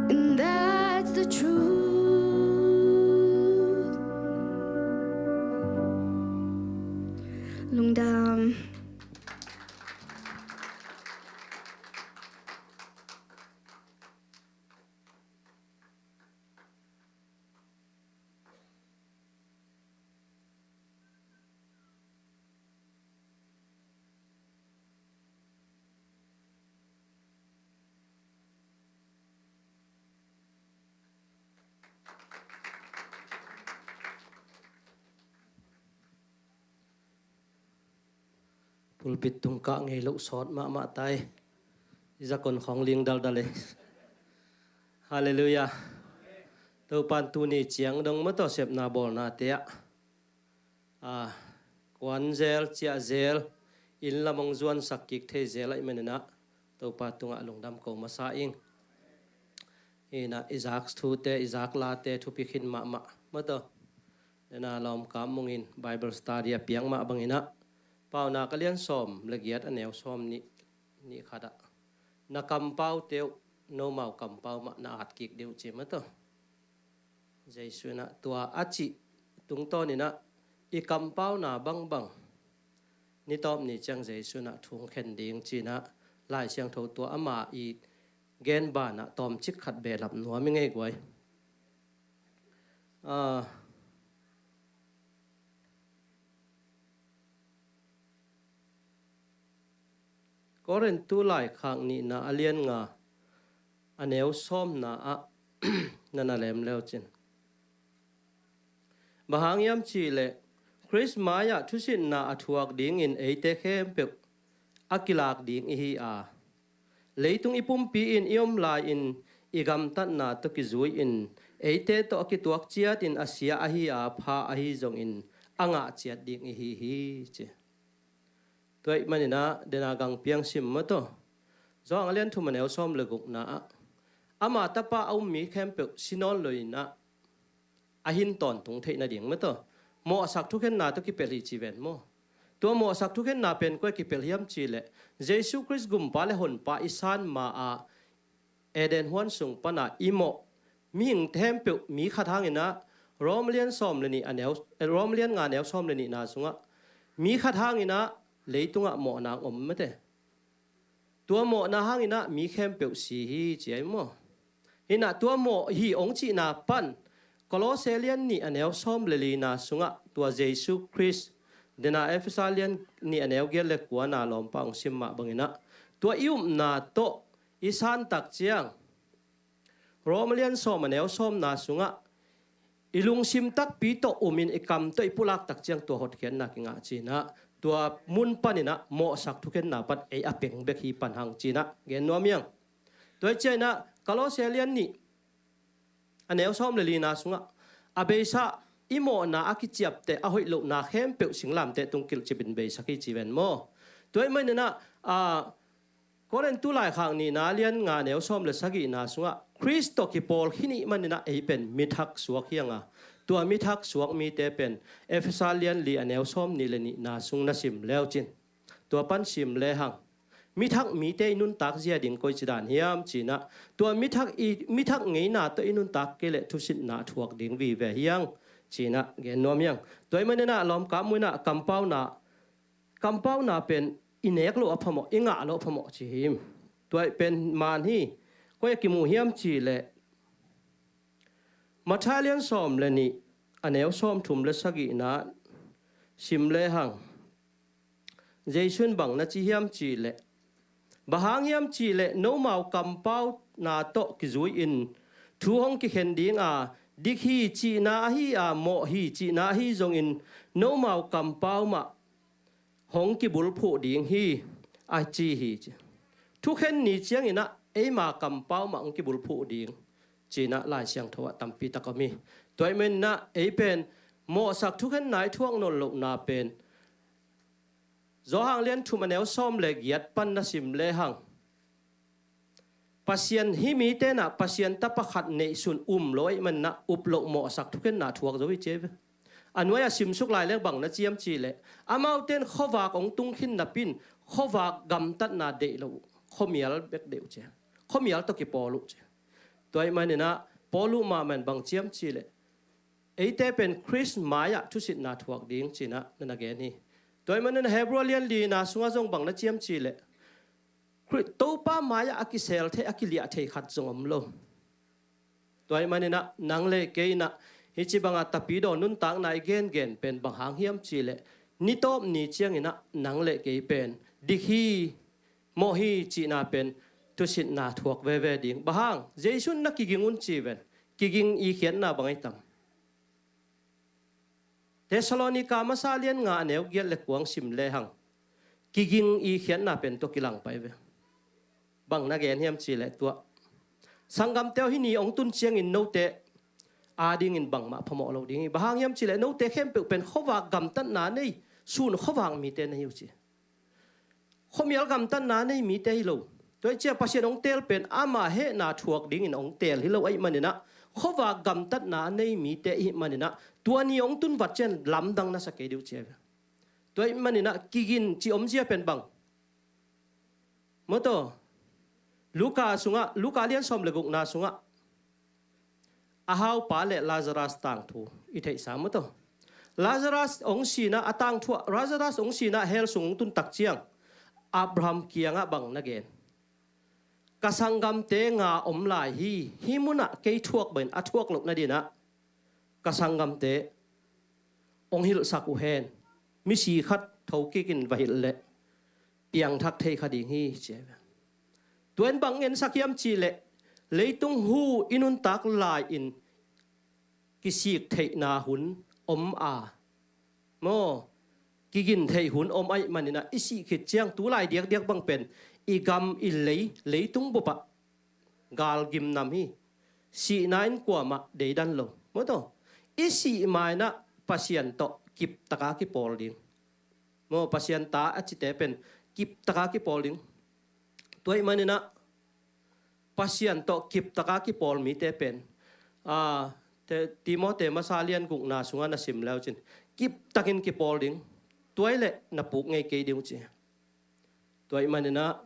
And that's the truth. Pulpit tung kah ngei loh sawt mahmah tai. I zakon khawng ling daldal ei. Halleluiah. Topan tuni ciang dong maw, tawh sepna bawlnate ah, a, kuan zel, ciah zel, inn lam hong zuansak kik thei zel ahih manin ah, Topa tungah lungdam ko masa ing. Hi in ah, i zak thute, i zak late thupi khin mahmah maw, tawh. Dena lawmkam mungin Bible study a piak mah bangin ah, Paunak a lian sawm le giat, a neu sawm nih, nih khat ah, na kampaute uh nomau kampau mah na at kik ding uh ci maw, tawh. Jesu in ah tua a cih tungtawnin ah, i kampauna bangbang ni tawp ni ciang Jesu in ah thu hong khen ding ci in ah, Lai Siangtho tua ama i gen banah tawmcik khat behlap nuam i ngei guai. A, Korintu laikhak nihna a lian nga, a neu sawmna ah na na lem leu cin. Bang hang hiam cih leh, Khrist mai-ah thusitna a thuak dingin eite khempeuh a kilak ding ihi a, leitung i pumpi in i om lai-in i gamtatna tawh kizui-in eite tawh a kituak ciatin a sia ahi a, pha ahi zongin a ngah ciat ding ihi hi, ci. Tua ahih manin ah, dena gang piang sim maw, tawh. Johan a lian thum, a neu sawm le gukna ah, ama tapa a um mi khempeuh si nawn lo-in ah, a hin tawntung theih nading maw, tawh. Mawhsak thukhenna tawh kipelh hi ci ven maw. Tua mawhsak thukhenna pen koi ah kipelh hiam cih leh, Jesu Khrist Gumpa le Honpa i san ma-a, Eden huan sung pana i mawh mihing khempeuh mi khat hangin ah, Rom lian sawm le nih a neu, Rom lian nga, neu sawm le nihna sungah, mi khat hangin ah leitungah mawhna hong om mate. Tua mawhna hangin ah mi khempeuh si hi, ci ahi maw. Hi in ah tua mawh hi hong cihna pan, Kolose lian nih, a neu sawm le lina sungah tua Jesu Khrist, dena Efesa lian nih, a neu giat le kuana lawmpa hong sim mah bangin ah, tua i upna tawh i san tak ciang, Rom lian sawm, a neu sawmna sungah, i lungsim takpi tawh umin i kam tawh i pulak tak ciang tua hotkhiatna kingah ci in ah, tua mun panin ah mawhsak thukhenna pan ei a peng bek hi pan hang ci in ah gen nuam hi hang. Tua hi ciangin ah Kolose lian nih, a neu sawm le lina sungah, a beisa i mawhna a kiciapteh a hoih lohna khempeuh singlamteh tung kilh cipin beisak hi ci ven maw. Tua ahih manin ah, a, Korintu laikhak nihna lian nga, neu sawm le sagihna sungah, Khrist tawh kipawl khin i hih manin ah ei pen mithak suak hi hang a, tua mithak suak mite pen Efesa lian li, a neu sawm nih le nihna sung na sim leu cin, tua pan sim lehang, mithak mite i nuntak zia ding koici dan hiam ci in ah, tua mithak i, mithak ngeina tawh i nuntak kei leh thusitna a thuak ding vive hi hang ci in ah gen nuam hi hang. Tua ahih manin ah lawmkam mu in ah kampauna, kampauna pen i nek loh a phamawh, i ngah loh a phamawh ci hi. Tua ahih pen man hi. Koi ah kimu hiam cih leh, Matthai lian sawm le nih, a neu sawm thum le sagihna sim lehang, Jesu in bang na ci hiam cih leh, bang hang hiam cih leh, nomau kampauna tawh kizui-in thu hong kikhen ding a, dik hi cihna ahi a, mawh hi cihna ahi zongin, nomau kampau mah hong kibulphuh ding hi, a ci hi, ci. Thukhen ni ciangin ah eima kampau mah hong kibulphuh ding ci in ah Lai Siangtho ah tampi tak om hi. Tua ahih manin ah ei pen mawhsak thukhenna i thuak nawn lohna pen, Johan lian thum, a neu sawm le giat pan na sim lehang, Pasian, hih mite in ah Pasian tapa khat neihsun um lo ahih manin ah up loh mawhsak thukhenna thuak zo hi ci hi ve. A nuai-ah simsuk lai leng bang na ci hiam cih leh, amaute in khuavak hong tung khin napi-in khuavak gamtatna deih lo uh, khuamial bek deih uh ci. Khuamial tawh kipawl uh ci. Tua ahih manin ah Paul uh mahmah in bang ci hiam cih leh, eite pen Khrist mai-ah thusitna thuak ding ci in ah na na gen hi. Tua ahih manin ah Hebru lian lina sungah zong bang na ci hiam cih leh, Khrist, Topa mai-ah a kisel thei, a kiliah thei khat zong om lo. Tua ahih manin ah nang le kei in ah hih ci banga tapidaw nuntakna i gengen pen bang hang hiam cih leh, ni tawp ni ciangin ah nang le kei pen dik hi, mawh hi cihna pen thusitna thuak veve ding. Bang hang, Jesu in na kiging un ci ven. Kiging i khiatna bang ahi tam? Thessalonika masa lian nga, a neu giat le kua hong sim lehang, kiging i khiatna pen tua kilang pai ve. Bang na gen hiam cih leh tua, sanggamte aw, hih ni hong tun ciangin note adingin bangmah phamawh lo ding hi. Bang hang hiam cih leh note khempeuh pen khuavak gamtatna nei, sun khuavak mite na hi uh ci. Khuamial gamtatna nei mite hi lo. Tua hi ciang Pasian hong teel pen ama hehna thuak dingin hong teel hi lo ahih manin ah, khuavak gamtatna nei mite ihih manin ah, tua ni hong tun vat ciang lamdang na sa kei ding uh ci hi ve. Tua ahih manin ah kigin cih omzia pen bang maw taw, Luka sungah, Luka lian sawm le gukna sungah a haupa le Lazarus tangthu i theihsa maw taw. Lazarus hong sihna, a tangthu ah, Lazarus hong sihna hell sung hong tun tak ciang Abraham kiangah bang na gen? Ka sanggamte nga om lai hi. Hih munah kei thuak bangin a thuak loh nadingin ah ka sanggamte hong hilhsak uh hen. Misi khat tho kikin va hilh leh piangthak thei kha ding hi ci hi ve. Tua in bang ensak hiam cih leh, leitung hu i nuntak lai-in kisik theihna hun om a, maw, kigin theih hun om ahih manin ah, i sih khit ciang tu lai diakdiak bang pen i gam i lei, leitung bup ah galgim nam hi. Sihna in kuamah deidan lo maw taw. I sih ma-in ah Pasian tawh kiptaka kipawl ding. Maw, Pasian ta a cite pen kiptaka kipawl ding. Tua ahih manin ah Pasian tawh kiptaka kipawl mite pen, a, Te-, Timote masa lian gukna sungah na sim leu cin, kiptakin kipawl ding. Tua hi leh na puk ngei kei ding uh ci. Tua ahih manin ah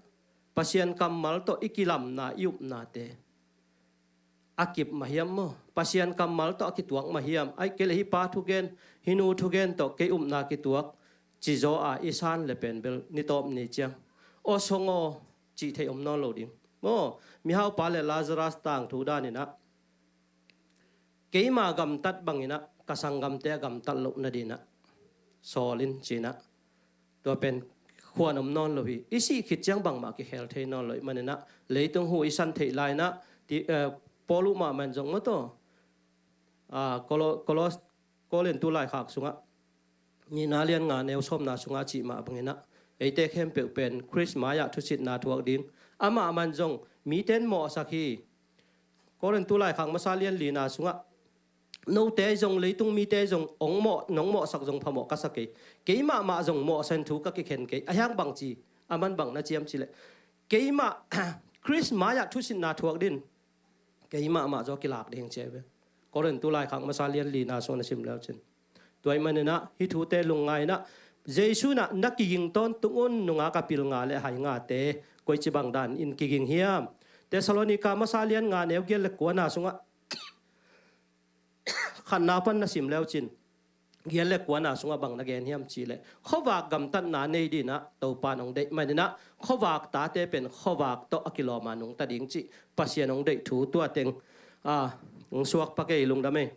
Pasian kammal tawh i kilamna, i upnate a kip mah hiam maw? Pasian kammal tawh a kituak mah hiam? Ahih kei leh hih pa thugen, hih nu thugen tawh kei upna kituak ci zaw a i san le pen bel ni tawp ni ciang aw song aw cih theih om nawn lo ding. Maw, mihaupa le Lazarus tangthu danin ah, keima gamtat bangin ah ka sanggamte a gamtat loh nadingin ah sawl in ci-in ah, tua pen khuan om nawn lo hi. I sih khit ciang bangmah kikhel thei nawn lo ahih manin ah, leitung hu i san theih lai-in ah, ti, eh, Paul uh mahmah in zong maw taw, ah, Kolo-, Kolos-, Korintu laikhak sungah nihna lian nga neu sawmna sungah a cih mah bangin ah, eite khempeuh pen Khrist mai-ah thusitna thuak ding. Amah man zong mite in mawhsak hi. Korintu laikhak masa lian lina sungah, note zong, leitung mite zong hong mawh, nong mawhsak zong phamawh ka sa kei. Kei mahmah zong mawhsak in thu ka kikhen kei. A hiang bang ci, a man bang na ci hiam cih leh, keimah Khrist mai-ah thusitna thuak dingin kei mahmah zaw kilak ding ci hi ve. Korintu laikhak masa lian lina sungah na sim leu cin. Tua ahih manin ah hih thute lungngai-in ah, Jesu in ah na kiging tawntung un, nungak a pil nga le a hai ngate. Koici bang danin kiging hiam? Thessalonika masa lian nga neu giat le kuana sungah khatna pan na sim leu cin, giat le kuana sungah bang na gen hiam cih leh, khuavak gamtatna nei dingin ah Topa in hong deih manin ah, khuavak tate pen khuavak tawh a kilawm a nungta ding cih Pasian hong deih thu tua teng, a, hong suak pak ei. Lungdam ei.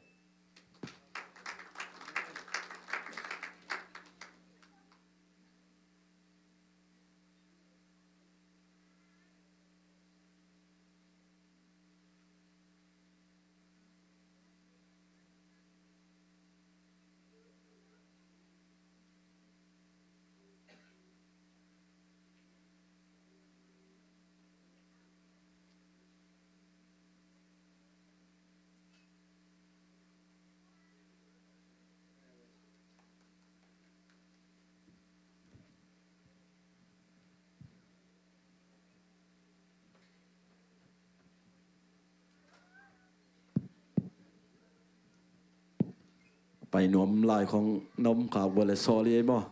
Pai nuam lai khong na om khak uh leh sawli ei maw.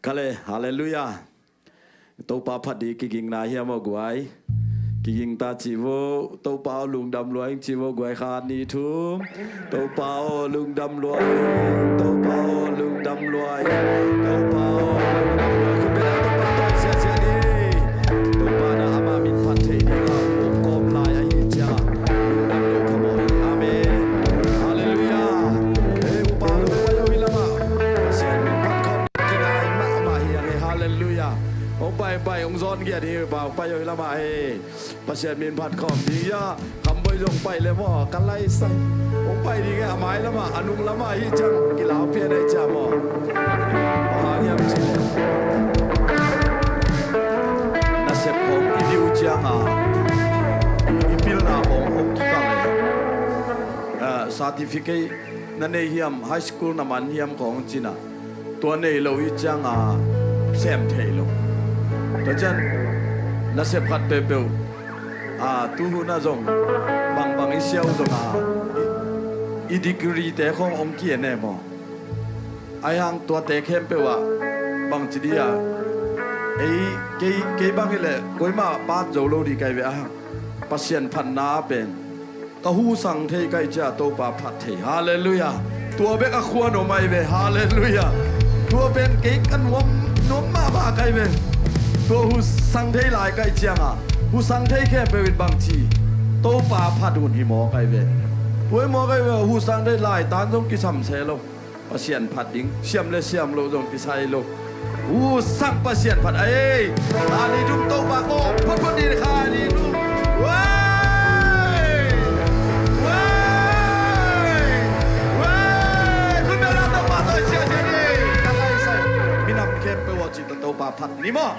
Ka le, halleluiah. Topa phat ding kigingna hiam aw guai? Kiging ta cih vo, Topa aw lungdam lua ing cih vo guai, khat nih thum. Topa aw lungdam lua ing, Topa aw lungdam lua ing, Topa aw lungdam lua ing. Khut beng a Topa tawh siasia ni. Topa in amah min phat theih ding a hong kawm lai ahi ciang lungdam lo phamawh hi. Amen. Halleluiah. Hei, upa lo pai aw hih lamah. Pasian min phat khawm kingai mahmah hi hang e. Halleluiah. Hong pai, pai, hong zawn giat hi upa, pai aw hih lamah hi. Pasian min phat khawm ding hi a. Khamboi zong pai le maw, ka laisai. Hong pai ding e, a mai lamah, a nung lamah hi ciang kilau pian ahi ciang maw. Bang hang hiam cih leh Nasep khawng i diu cianga i pilna khawng hong kikang e. Ah, certificate na nei hiam, high school na man hiam khawng cina, tua nei lo i cianga sem thei lo. Tua cian nasep khat peuhpeuh, ah, tuhuna zong bangbang i siau zonga i, i degree te khawng hong ki-en e maw? Ahi hang tuate khempeuh ah bangci dih ah, ei, kei, kei bang hileh koimah pat zo lo dih kai ve. Ahi hang Pasian phatna pen ka husang thei kai cia Topa phat thei. Halleluiah. Tua bek a khua nuam ahi ve. Halleluiah. Tua pen kei ka nuam, nuam mahmah kai ve. Tua husang thei lai kai cianga husang thei khempeuh in bangci Topa phat un hi maw kai ve. Tua hi maw kai ve, husang thei lai tan zong kisam se lo. Pasian phat ding, siam le siam lo zong kisai lo. Husang Pasian phat ei. Ani dum Topa ko, phot phot ni kha ni dum. Wai! Wai! Wai! Kun bela Topa to sia sia ni. Minam khempeuh a ci Topa phat ni maw.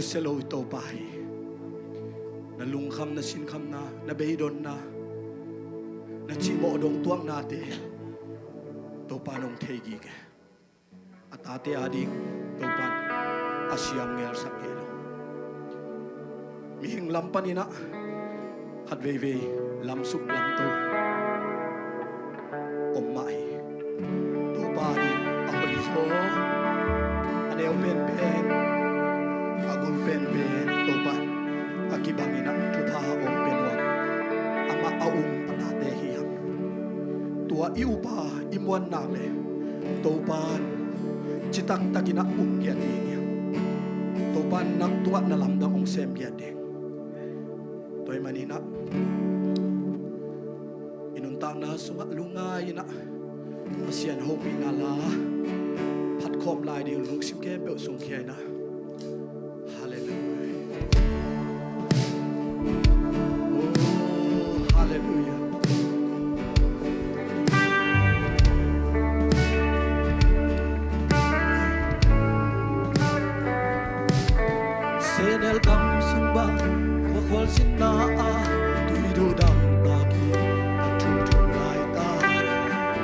sia lo Topa hi. Na lungkham, na sinkhamna, na beidonna, na cihmawh dong tuaknate Topa nong thei gige. A tate ading Topan a siam ngelsak ngei lo. Mihing lam paninah khat veivei lamsuk lamto om mah hi. Topa in a hoih zaw, a neu penpen, a gul penpen Topa a kibanginah thupha a om pen uang amah a um a tate hi hang. Tua i upa i muannak le Topan citaktakinah um giat ding hi hang. Topan nang tungah na lamdang hong sem giat ding. Tua ahih maninah i nuntakna sungah lungngai inah Pasian hopihna la phatkhawm lai ding lungsim khempeuh sungkhia inah. Halleluiah. Oh, halleluiah. Sehnel gam sung bang khuakhual sinna ah tuiduh dam takin a thumthum laita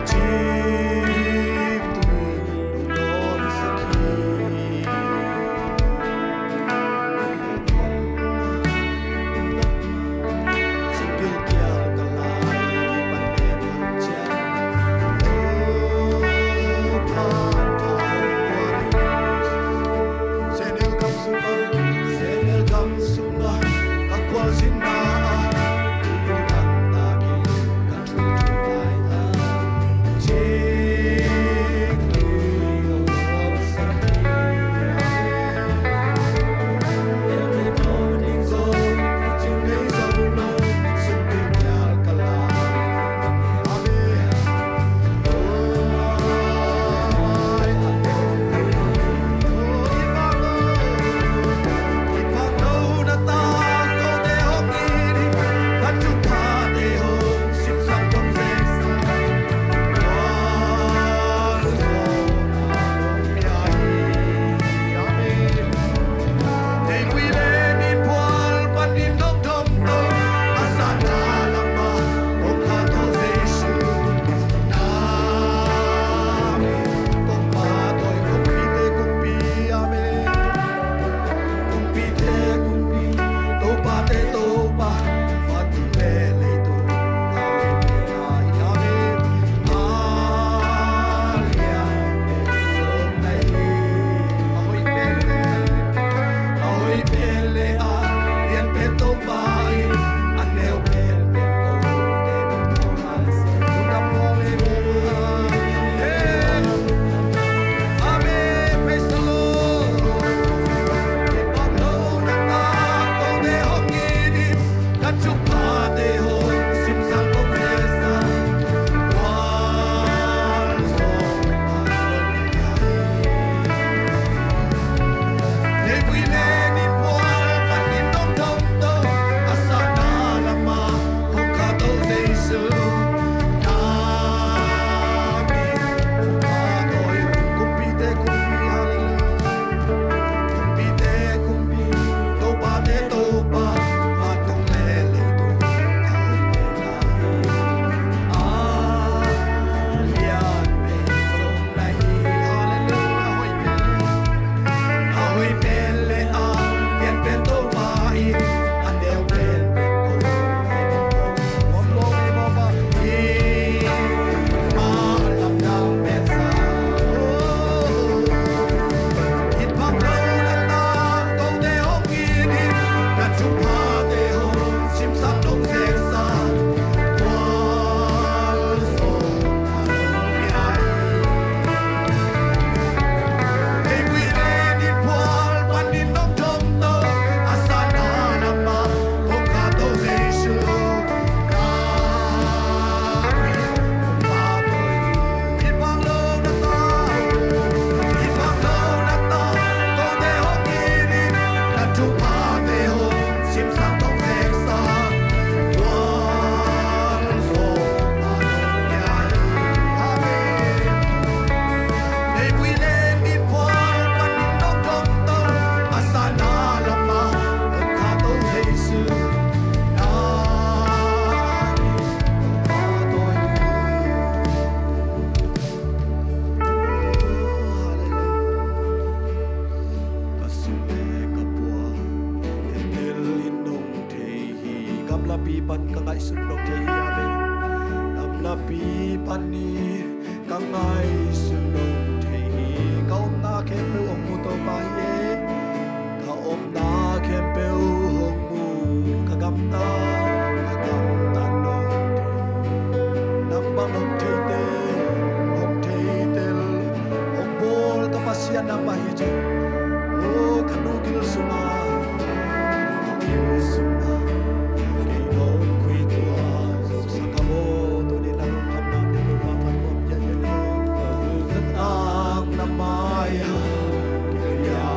cik tui nong dawnsak hi. Singkil kial ka lai pan pen hong ciah. Oh, phan ka hong puak hi. Sehnel gam sung bang, Sehnel gam sung bang a khualzinna ah Namlapi pan ka ngaihsun lo thei hi a ve. Namlapi pan ni ka ngaihsun lo thei hi. Ka omna khempeuh hong mu Topa hi e. Ka omna khempeuh hong mu, ka gamtat, ka gamtat lo thei. Nang bang hong theitel, hong theitel, hong bawl ka Pasian na mah hi ci. O ka nu gil sungah, ka gil sungah kei hong khui tua, sa ka maw, tuni na lungkhamna te Topa phat kawm ya ya ni. Ka tang na mai-ah kei a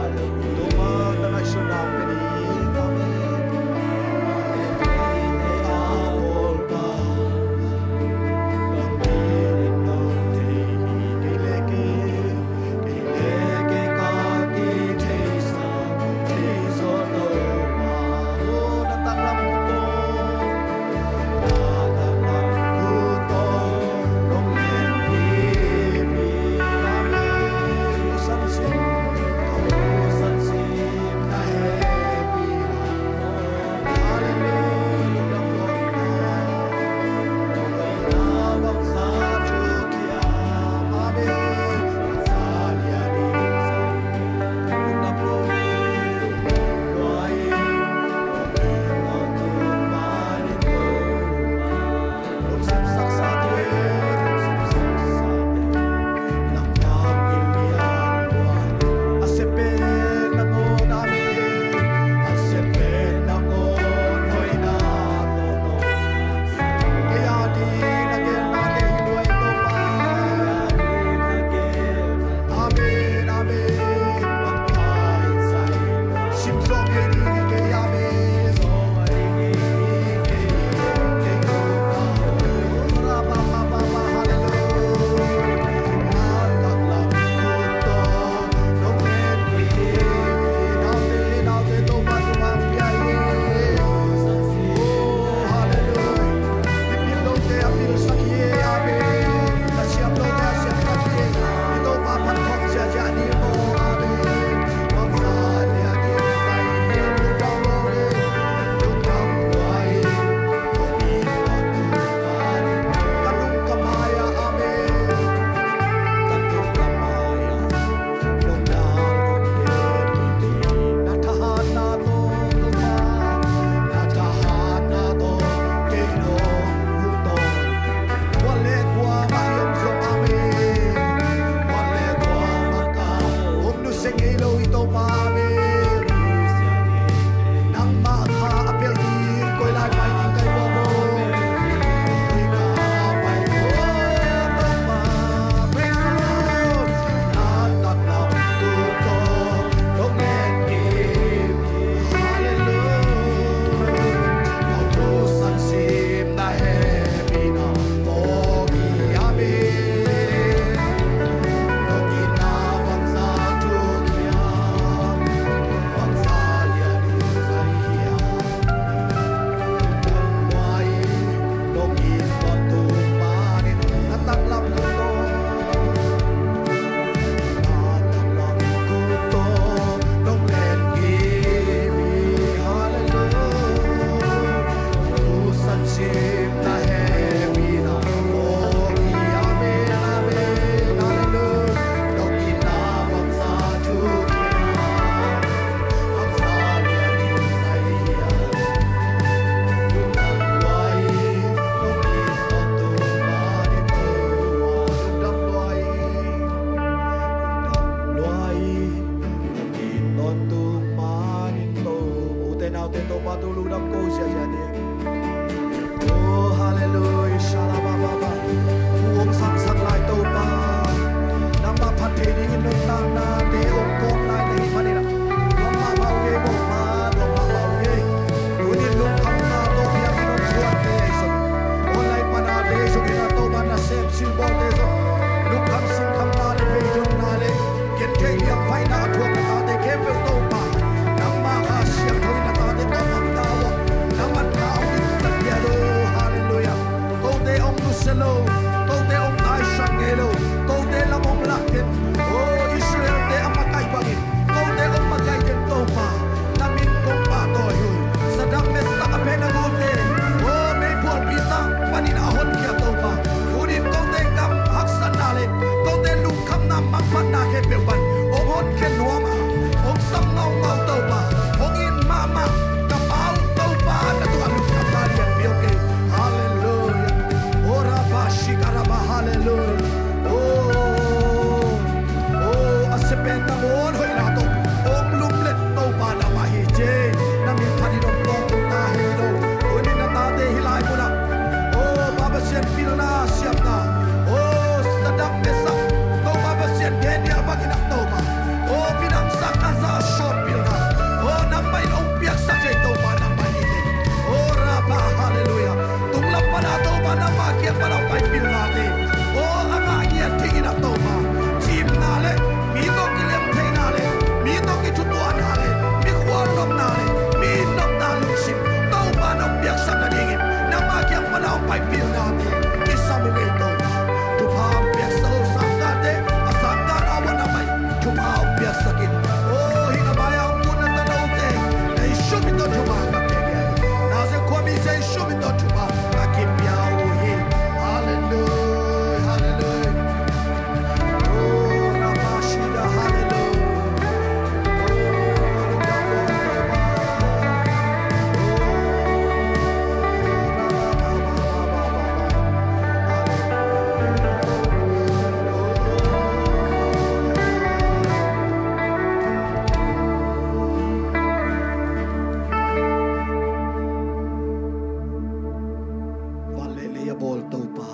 a bawl Topa,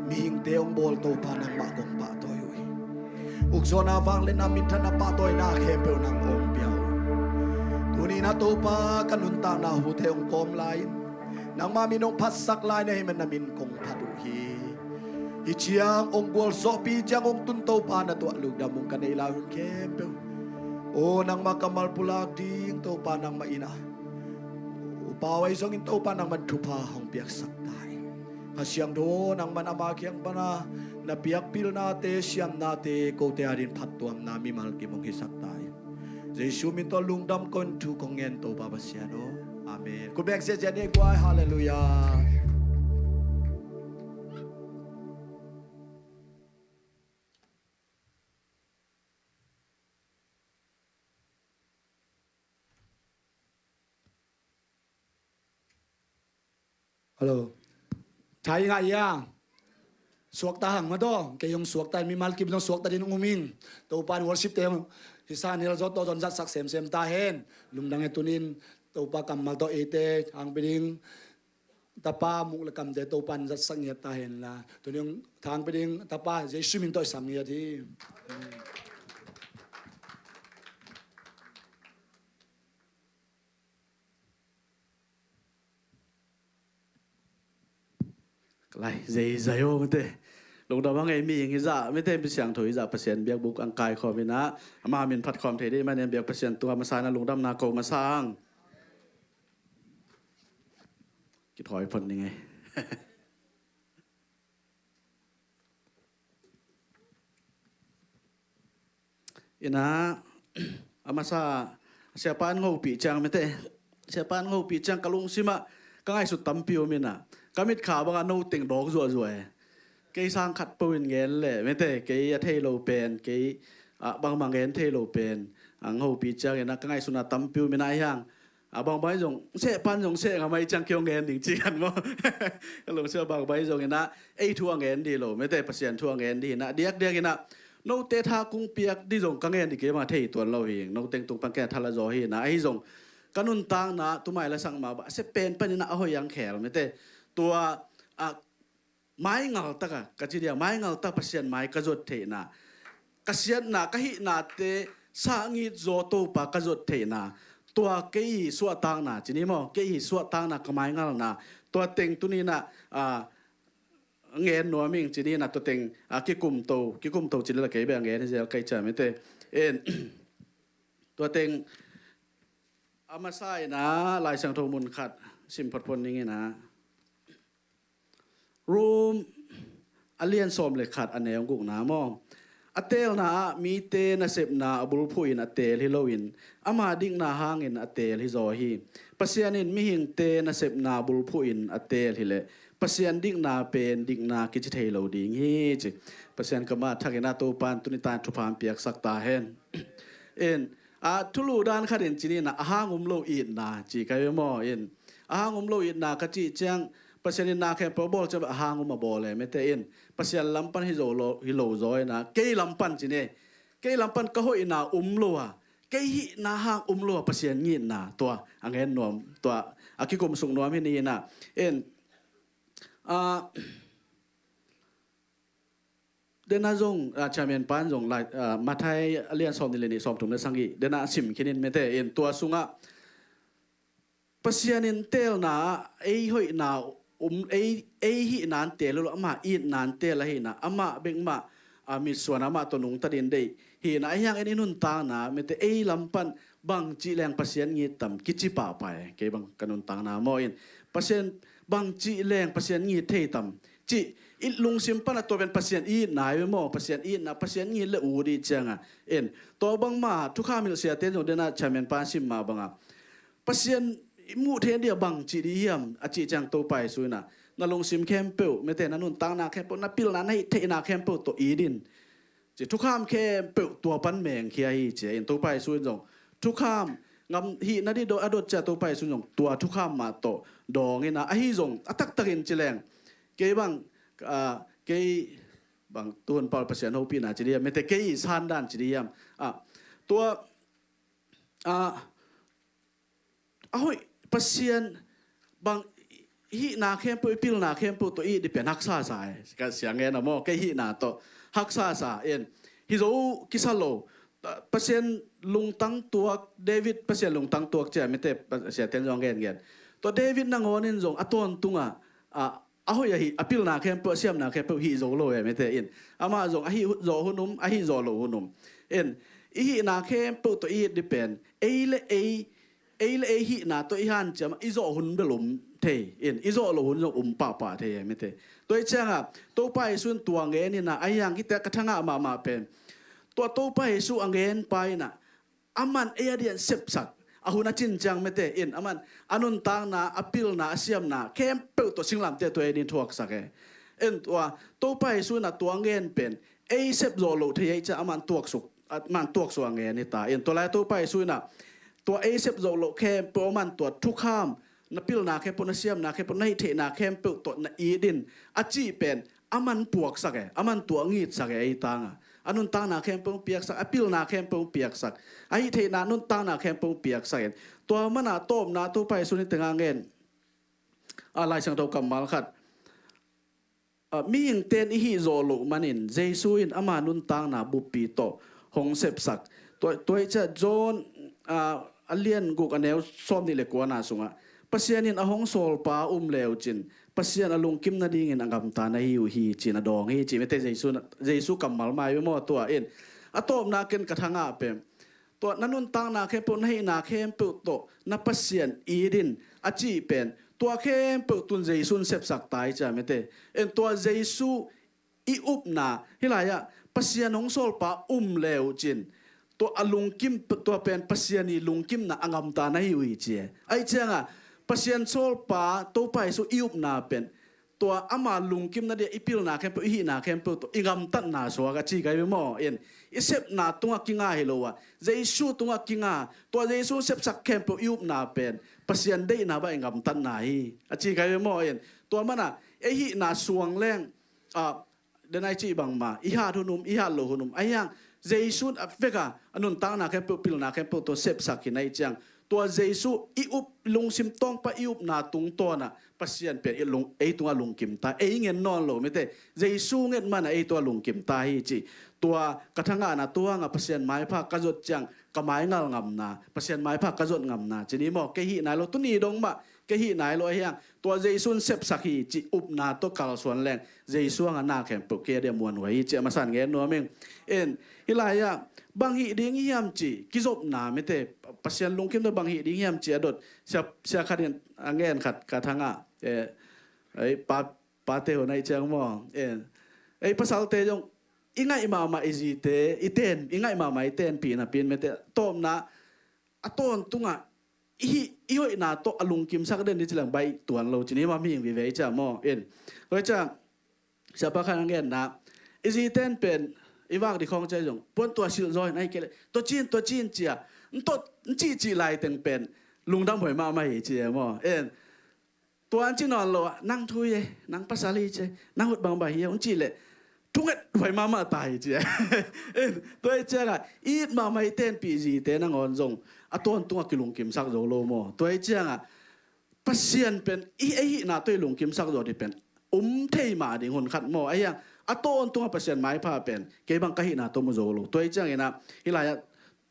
mihingte hong bawl Topa, nangmah kong pahtawi uh hi. Ukzawhna, vangliatna, minthanna, pahtawina khempeuh nang hong pia uh. Tuni-in ah Topa, ka nuntakna hute hong kawm lai-in nangmah min hong phatsak lai na hih man na min kong phat uh hi. Hih ciang hong gualzawhpih ciang hong tun Topa, na tuah lungdam ung. Ka neih lai hun khempeuh, aw, nangmah kammal pulak ding Topa, nangmah in ah, upau ahi zongin Topa, nangmah in thupha hong piaksak ta in. Kha Siangtho, nangmah in ama kiang pana na piak pilnate, siamnate kote adingin phattuamna mimal kim hong hisak ta in. Jesu min tawh lungdam kong, thu kong ngen Topa Pasian aw. Amen. Khut beng ziahziah ni ei guai. Halleluiah. Hello. Thai ngah ia. Suakta hang mah tawh. Kei hong suakta in, mimal kim zong suakta dingin hong um ing. Topa in worship te hong hisa nil zawh tawh zong zatsak semsem ta hen. Lungdam e. Tuni-in Topa kammal tawh eite thangpi ding tapa muk le kamte Topa in zatsak ngiat ta hen la. Tuni-in thangpi ding tapa Jesu min tawh i sam ngiat hi. Lai, zei zai aw, mite. Lungdam a ngei mi ing hi zah, mite, mi siangtho hi zah, Pasian biakbuk ang kaikhawm in ah, ama min phatkhawm thei ding manin biak Pasian tungah masa in ah lungdamna ko masa ang. Kithawi phot ning ei. In ah, a masa, siapa in hong hopih ciang, mite, siapa in hong hopih ciang ka lungsim ah ka ngaihsut tampi om in ah, ka mitkha bangah no teng dawk zuahzuah e. Kei sang khat po in ngen leh, mite, kei a thei lo pen, kei, ah, bangmah ngen thei lo pen, hong hopih ciangin ah ka ngaihsutna tampi om in ah, ahi hang a bangbang zong seh pan zong seh ngam ahih ciang kei hong ngen ding ci khat maw. Ka lungsim a bangbang zong in ah ei thu a ngen ding lo, mite, Pasian thu a ngen ding in ah, diakdiak in ah note tha kong piak ding zong ka ngen ding kei bang a thei tuan lo hi. No teng tung pan kei a thala zaw hi in ah, ahi zong ka nuntakna tumai la sang mah bang a seh pen pan in ah a hoih ang khel, mite. Tua, ah, maingal taka, ka ci dia, maingal taka Pasian mai ka zot theihna, ka siatna, ka hihnate sangit zaw Topa ka zot theihna, tua kei suahtakna ci ni maw, kei suahtakna, ka maingalna, tua teng tuni in ah, ah, ngen nuam ing ci ni in ah, tua teng, ah, kikumto, kikumto ci lel a kei bek a ngen hi zel ka hih ciang, mite. En, tua teng a masa in ah Lai Siangtho mun khat sim photphot ning in ah. Rom a lian sawm le khat a neu gukna maw. A teelna ah mite nasepna a bulphuh in a teel hi loin, ama dikna hangin a teel hi zaw hi. Pasian in mihingte nasepna bulphuh in a teel hi leh, Pasian dikna pen dikna kici thei lo ding hi, ci. Pasian kammal thak in ah Topa in tuni tan thupha hong piaksak ta hen. In, a thulu dan khat in ci ni in ah, a hang um lo itna ci ka hi ve maw. In, a hang um lo itna ka cih ciang, Pasian in na khempeuh a bawl ciang a hang um a bawl e, mite. In, Pasian lam pan hi zo lo, hi lo zaw in ah, kei lam pan ci ni. Kei lam pan ka hoihna um lo a, kei hihna hang um lo a Pasian ngitna, tua a ngen nuam, tua a kikum suk nuam hi ni in ah. In, ah, Dena zong, ah, chairman pan zong lai, ah, Matthai a lian sawm nih le nih, sawm thum le sagih, dena sim khin in, mite, in tua sungah Pasian in teelna ah ei hoihna um, ei, ei hihna in teel lo, amah itna in teel ahi in ah, amah bek mah, ah, mitsuan, amah tawh nungta ding deih hi in ah, ahi hangin i nuntakna, mite, ei lam pan bangci leng Pasian ngit tam kici pahpah e, kei bang ka nuntakna maw. In, Pasian bangci leng Pasian ngit thei tam cih i lungsim pan a, tua pen Pasian itna hi ve maw, Pasian itna, Pasian ngit le ut i cih ciangah. In, tua bangmah thukham hilh siate zong dena chairman pan sim mah bangah, Pasian i muh theih ding a bangci ding hiam a cih ciang Topa Jesu in ah, na lungsim khempeuh, mite, na nuntakna khempeuh, na pilna, na hih theihna khempeuh tawh it in, ci, thukham khempeuh tua pan mengkhia hi, ci. In, Topa Jesu in zong thukham, ngam hih nading a dot ciang Topa Jesu in zong tua thukham mah tawh dawng in ah, ahi zong a taktakin ci leng, kei bang, ah, kei bang tuhun pau Pasian hopihna ci ding hiam, mite, kei i san dan ci ding hiam, ah, tua, ah, a hoih, Pasian bang, i hihna khempeuh, i pilna khempeuh tawh i it ding pen haksa sa e. Ka sia ngen a maw, kei hihna tawh haksa sa in. Hi zo kisa lo. Pasian lungtang tuak, David Pasian lungtang tuak cia mite, siaten zong gen gen. Tua David nangawn in zong a tawntung a, a, a hoih ahi, a pilna khempeuh, a siamna khempeuh hih zo lo e mite in. Amah zong a hih zawh hun um, a hih zawh loh hun um. In, i hihna khempeuh tawh i it ding pen ei le ei, ei le ei hihna tawh i hanciam a, i zawh hun bel om thei in, i zawh loh hun zong om pahpah thei e mite. Tua hi ciangah Topa Jesu in tua ngen in a, ahi hang hite ka thangah mahmah pen tua Topa Jesu a ngen pa in a, aman ei a dian sepsak a hun a cin ciang mite in, aman a nuntakna, a pilna, a siamna khempeuh tawh singlamteh tawh ei din thuaksak e. In tua Topa Jesu in a tua ngen pen ei sep zawh loh thei ei ciah aman tuaksuk, aman tuaksuk a ngen hi ta. In tua lai Topa Jesu in a tua ei sep zawh loh khempeuh aman tua thukham, na pilna khempeuh, na siamna khempeuh, na hih theihna khempeuh tawh na it in a cih pen aman puaksak e, aman tua ngitsak e ei tangah. A nuntakna khempeuh piaksak, a pilna khempeuh piaksak, a hih theihna nuntakna khempeuh piaksak in. Tua mana tawpna Topa Jesu in tengah ngen a, Lai Siangtho kammal khat, a, mihingten i hih zawh loh manin Jesu in ama nuntakna buppi tawh hong sepsak. Tua, tua hi ciah John, a, a lian guk a neu sawm nih le kuana sungah Pasian in a hong sawlpa um leu cin Pasian a lungkim nadingin a gamta na hi uh hi cin a dawng hi ci mite. Jesu, Jesu kammal mai maw tua in. A tawpna ken ka thangah pen tua na nuntakna khempeuh, na hihna khempeuh tawh na Pasian it in a cih pen tua khempeuh tun Jesu in sepsak ta hi ciah mite. In tua Jesu i upna hi lai-ah Pasian hong sawlpa um leu cin tua a lungkim, tua pen Pasian i lungkimna a gamta na hi uh hi ci e. Ahi ciangah Pasian sawlpa Topa Jesu i upna pen tua ama lungkimna dia i pilna khempeuh, i hihna khempeuh tawh i gamtatna suak a ci ka hi ve maw. In i sepna tungah kinga hi lo a, Jesu tungah kinga, tua Jesu sepsak khempeuh i upna pen Pasian deihna bang i gamtatna hi a ci ka hi ve maw. In tua mana ei hihna suang leng, a, den ai cih bangma i hat hun um, i hat loh hun um, ahi hang Jesu a vek a a nuntakna khempeuh, pilna khempeuh tawh sepsak hi na hi ciang tua Jesu i up, lungsim tawngpa i upna tungtawnah Pasian pen i lung, ei tungah lungkim ta, ei ngen nawn lo mite, Jesu nget mana ei tungah lungkim ta hi ci. Tua ka thangahna tua hangah Pasian maipha ka zot ciang ka maingal ngamna, Pasian maipha ka zot ngamna ci ni maw. Kei hih nai lo, tuni dong mah kei hih nai lo ahi hang tua Jesu in sepsak hi ci upna tawh kalsuan leng Jesu hangah na khempeuh kei a dia muanhuai hi ci a masa in ngen nuam ing. In hi lai-ah bang hih ding hiam ci kizopna mite, Pasian lungkim tawh bang hih ding hiam ci a dot sia, sia khat in a ngen khat ka thangah, eh, ei pa, pate hun ahi ciang maw. In ei pasalte zong i ngaih mahmah i zite i ten, i ngaih mahmah i tenpih napi in mite tawpna a tawntungah i hih, i hoihna tawh a lungkimsak den ding ci leng baih tuan lo ci ni maw, mihing vive i ciah maw. In tua hi ciah siapa khat a ngenna, i zite in pen i vak ding khawng ciah zong puan tua silh zaw in ahi kei leh tua cin, tua cin ci a, n tot n cihcih laiteng pen lungdam huai mahmah hi ci e maw. In tua an ci nawn lo ah nang thu hi e, nang pasal hi ci e, nang ut bangbang hi e un cih leh thunget huai mahmah ta hi ci e. In tua hi ciangah i it mahmah i tenpih zite nangawn zong a tawntungah kilungkimsak zo lo maw. Tua hi ciangah Pasian pen i ei hihna tawh i lungkimsak zo ding pen om thei mah ding hun khat maw. Ahi hang a tawntungah Pasian maipha pen kei bang ka hihna tawh mu zo lo. Tua hi ciangin ah hi lai-ah,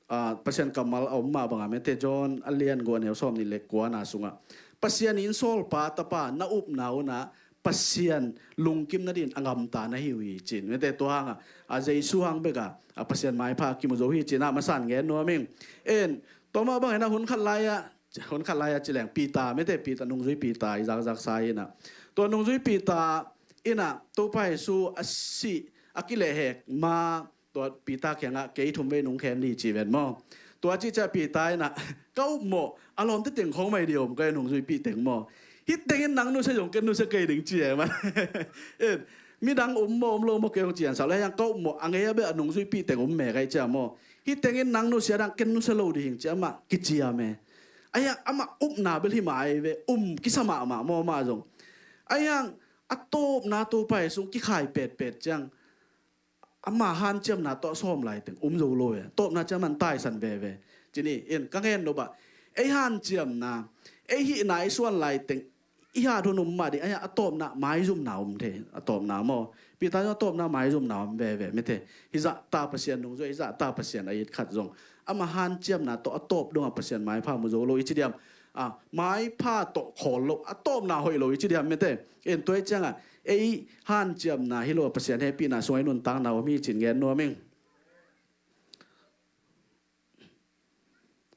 ah, Pasian kammal a om mah bangah mite John a lian guk a neu sawm nih le kuana sungah Pasian in sawlpa tapa na upna unah Pasian lungkim nadin a ngamta na hi uh hi cin mite tua hangah a Jesu hang bekah a Pasian maipha kimu zo hi cinah masa in ngen nuam ing. In tua mah bangin ah hun khat lai-ah, hun khat lai-ah ci leng Peter mite, Peter nungzui Peter i zakzaksa inah tua nungzui Peter inah Topa Jesu a sih a kilehhek ma tua Peter kiangah kei thum vei nung khen ni ci ven maw. Tua cih ciah Peter inah ka upmawh a lawmte teng khawng mai dih om ka hi nungzuipih teng maw. Hih tengin nang nusia zong ken nusia kei ding ci e mah. In midang um maw um lo maw kei hong cian sau le hiang ka upmawh a ngei a beh a nungzuipih teng um me ka hi ciah maw. Hih tengin nang nusia dang ken nusia lo ding hing ci amah kiciam e. Ahi hang amah upna bel hi mah ahi ve, um kisa mahmah maw amah zong. Ahi hang a tawpna Topa Jesu kikhai petpet ciang ama hanciamna tawh a sawm laiteng um zo lo e. Tawpna ciang man taisan veve. Ci ni in ka ngen nop ah ei hanciamna, ei hihna i suan laiteng i hat hun um mah ding, a, a tawpna maizumna om thei, a tawpna maw. Peter zong a tawpna maizumna om veve, mete. Hih zahta Pasian nungzui, hih zahta Pasian a it khat zong, amah hanciamna tawh a tawp dongah Pasian maipha mu zo lo i ci diam. A, maipha tawh khawl lo, a tawpna hoih lo i ci diam, mete. En, tua hi ciangah ei hanciamna hi lo a, Pasian hehpihna sungah i nuntakna om hi cin gen nuam ing.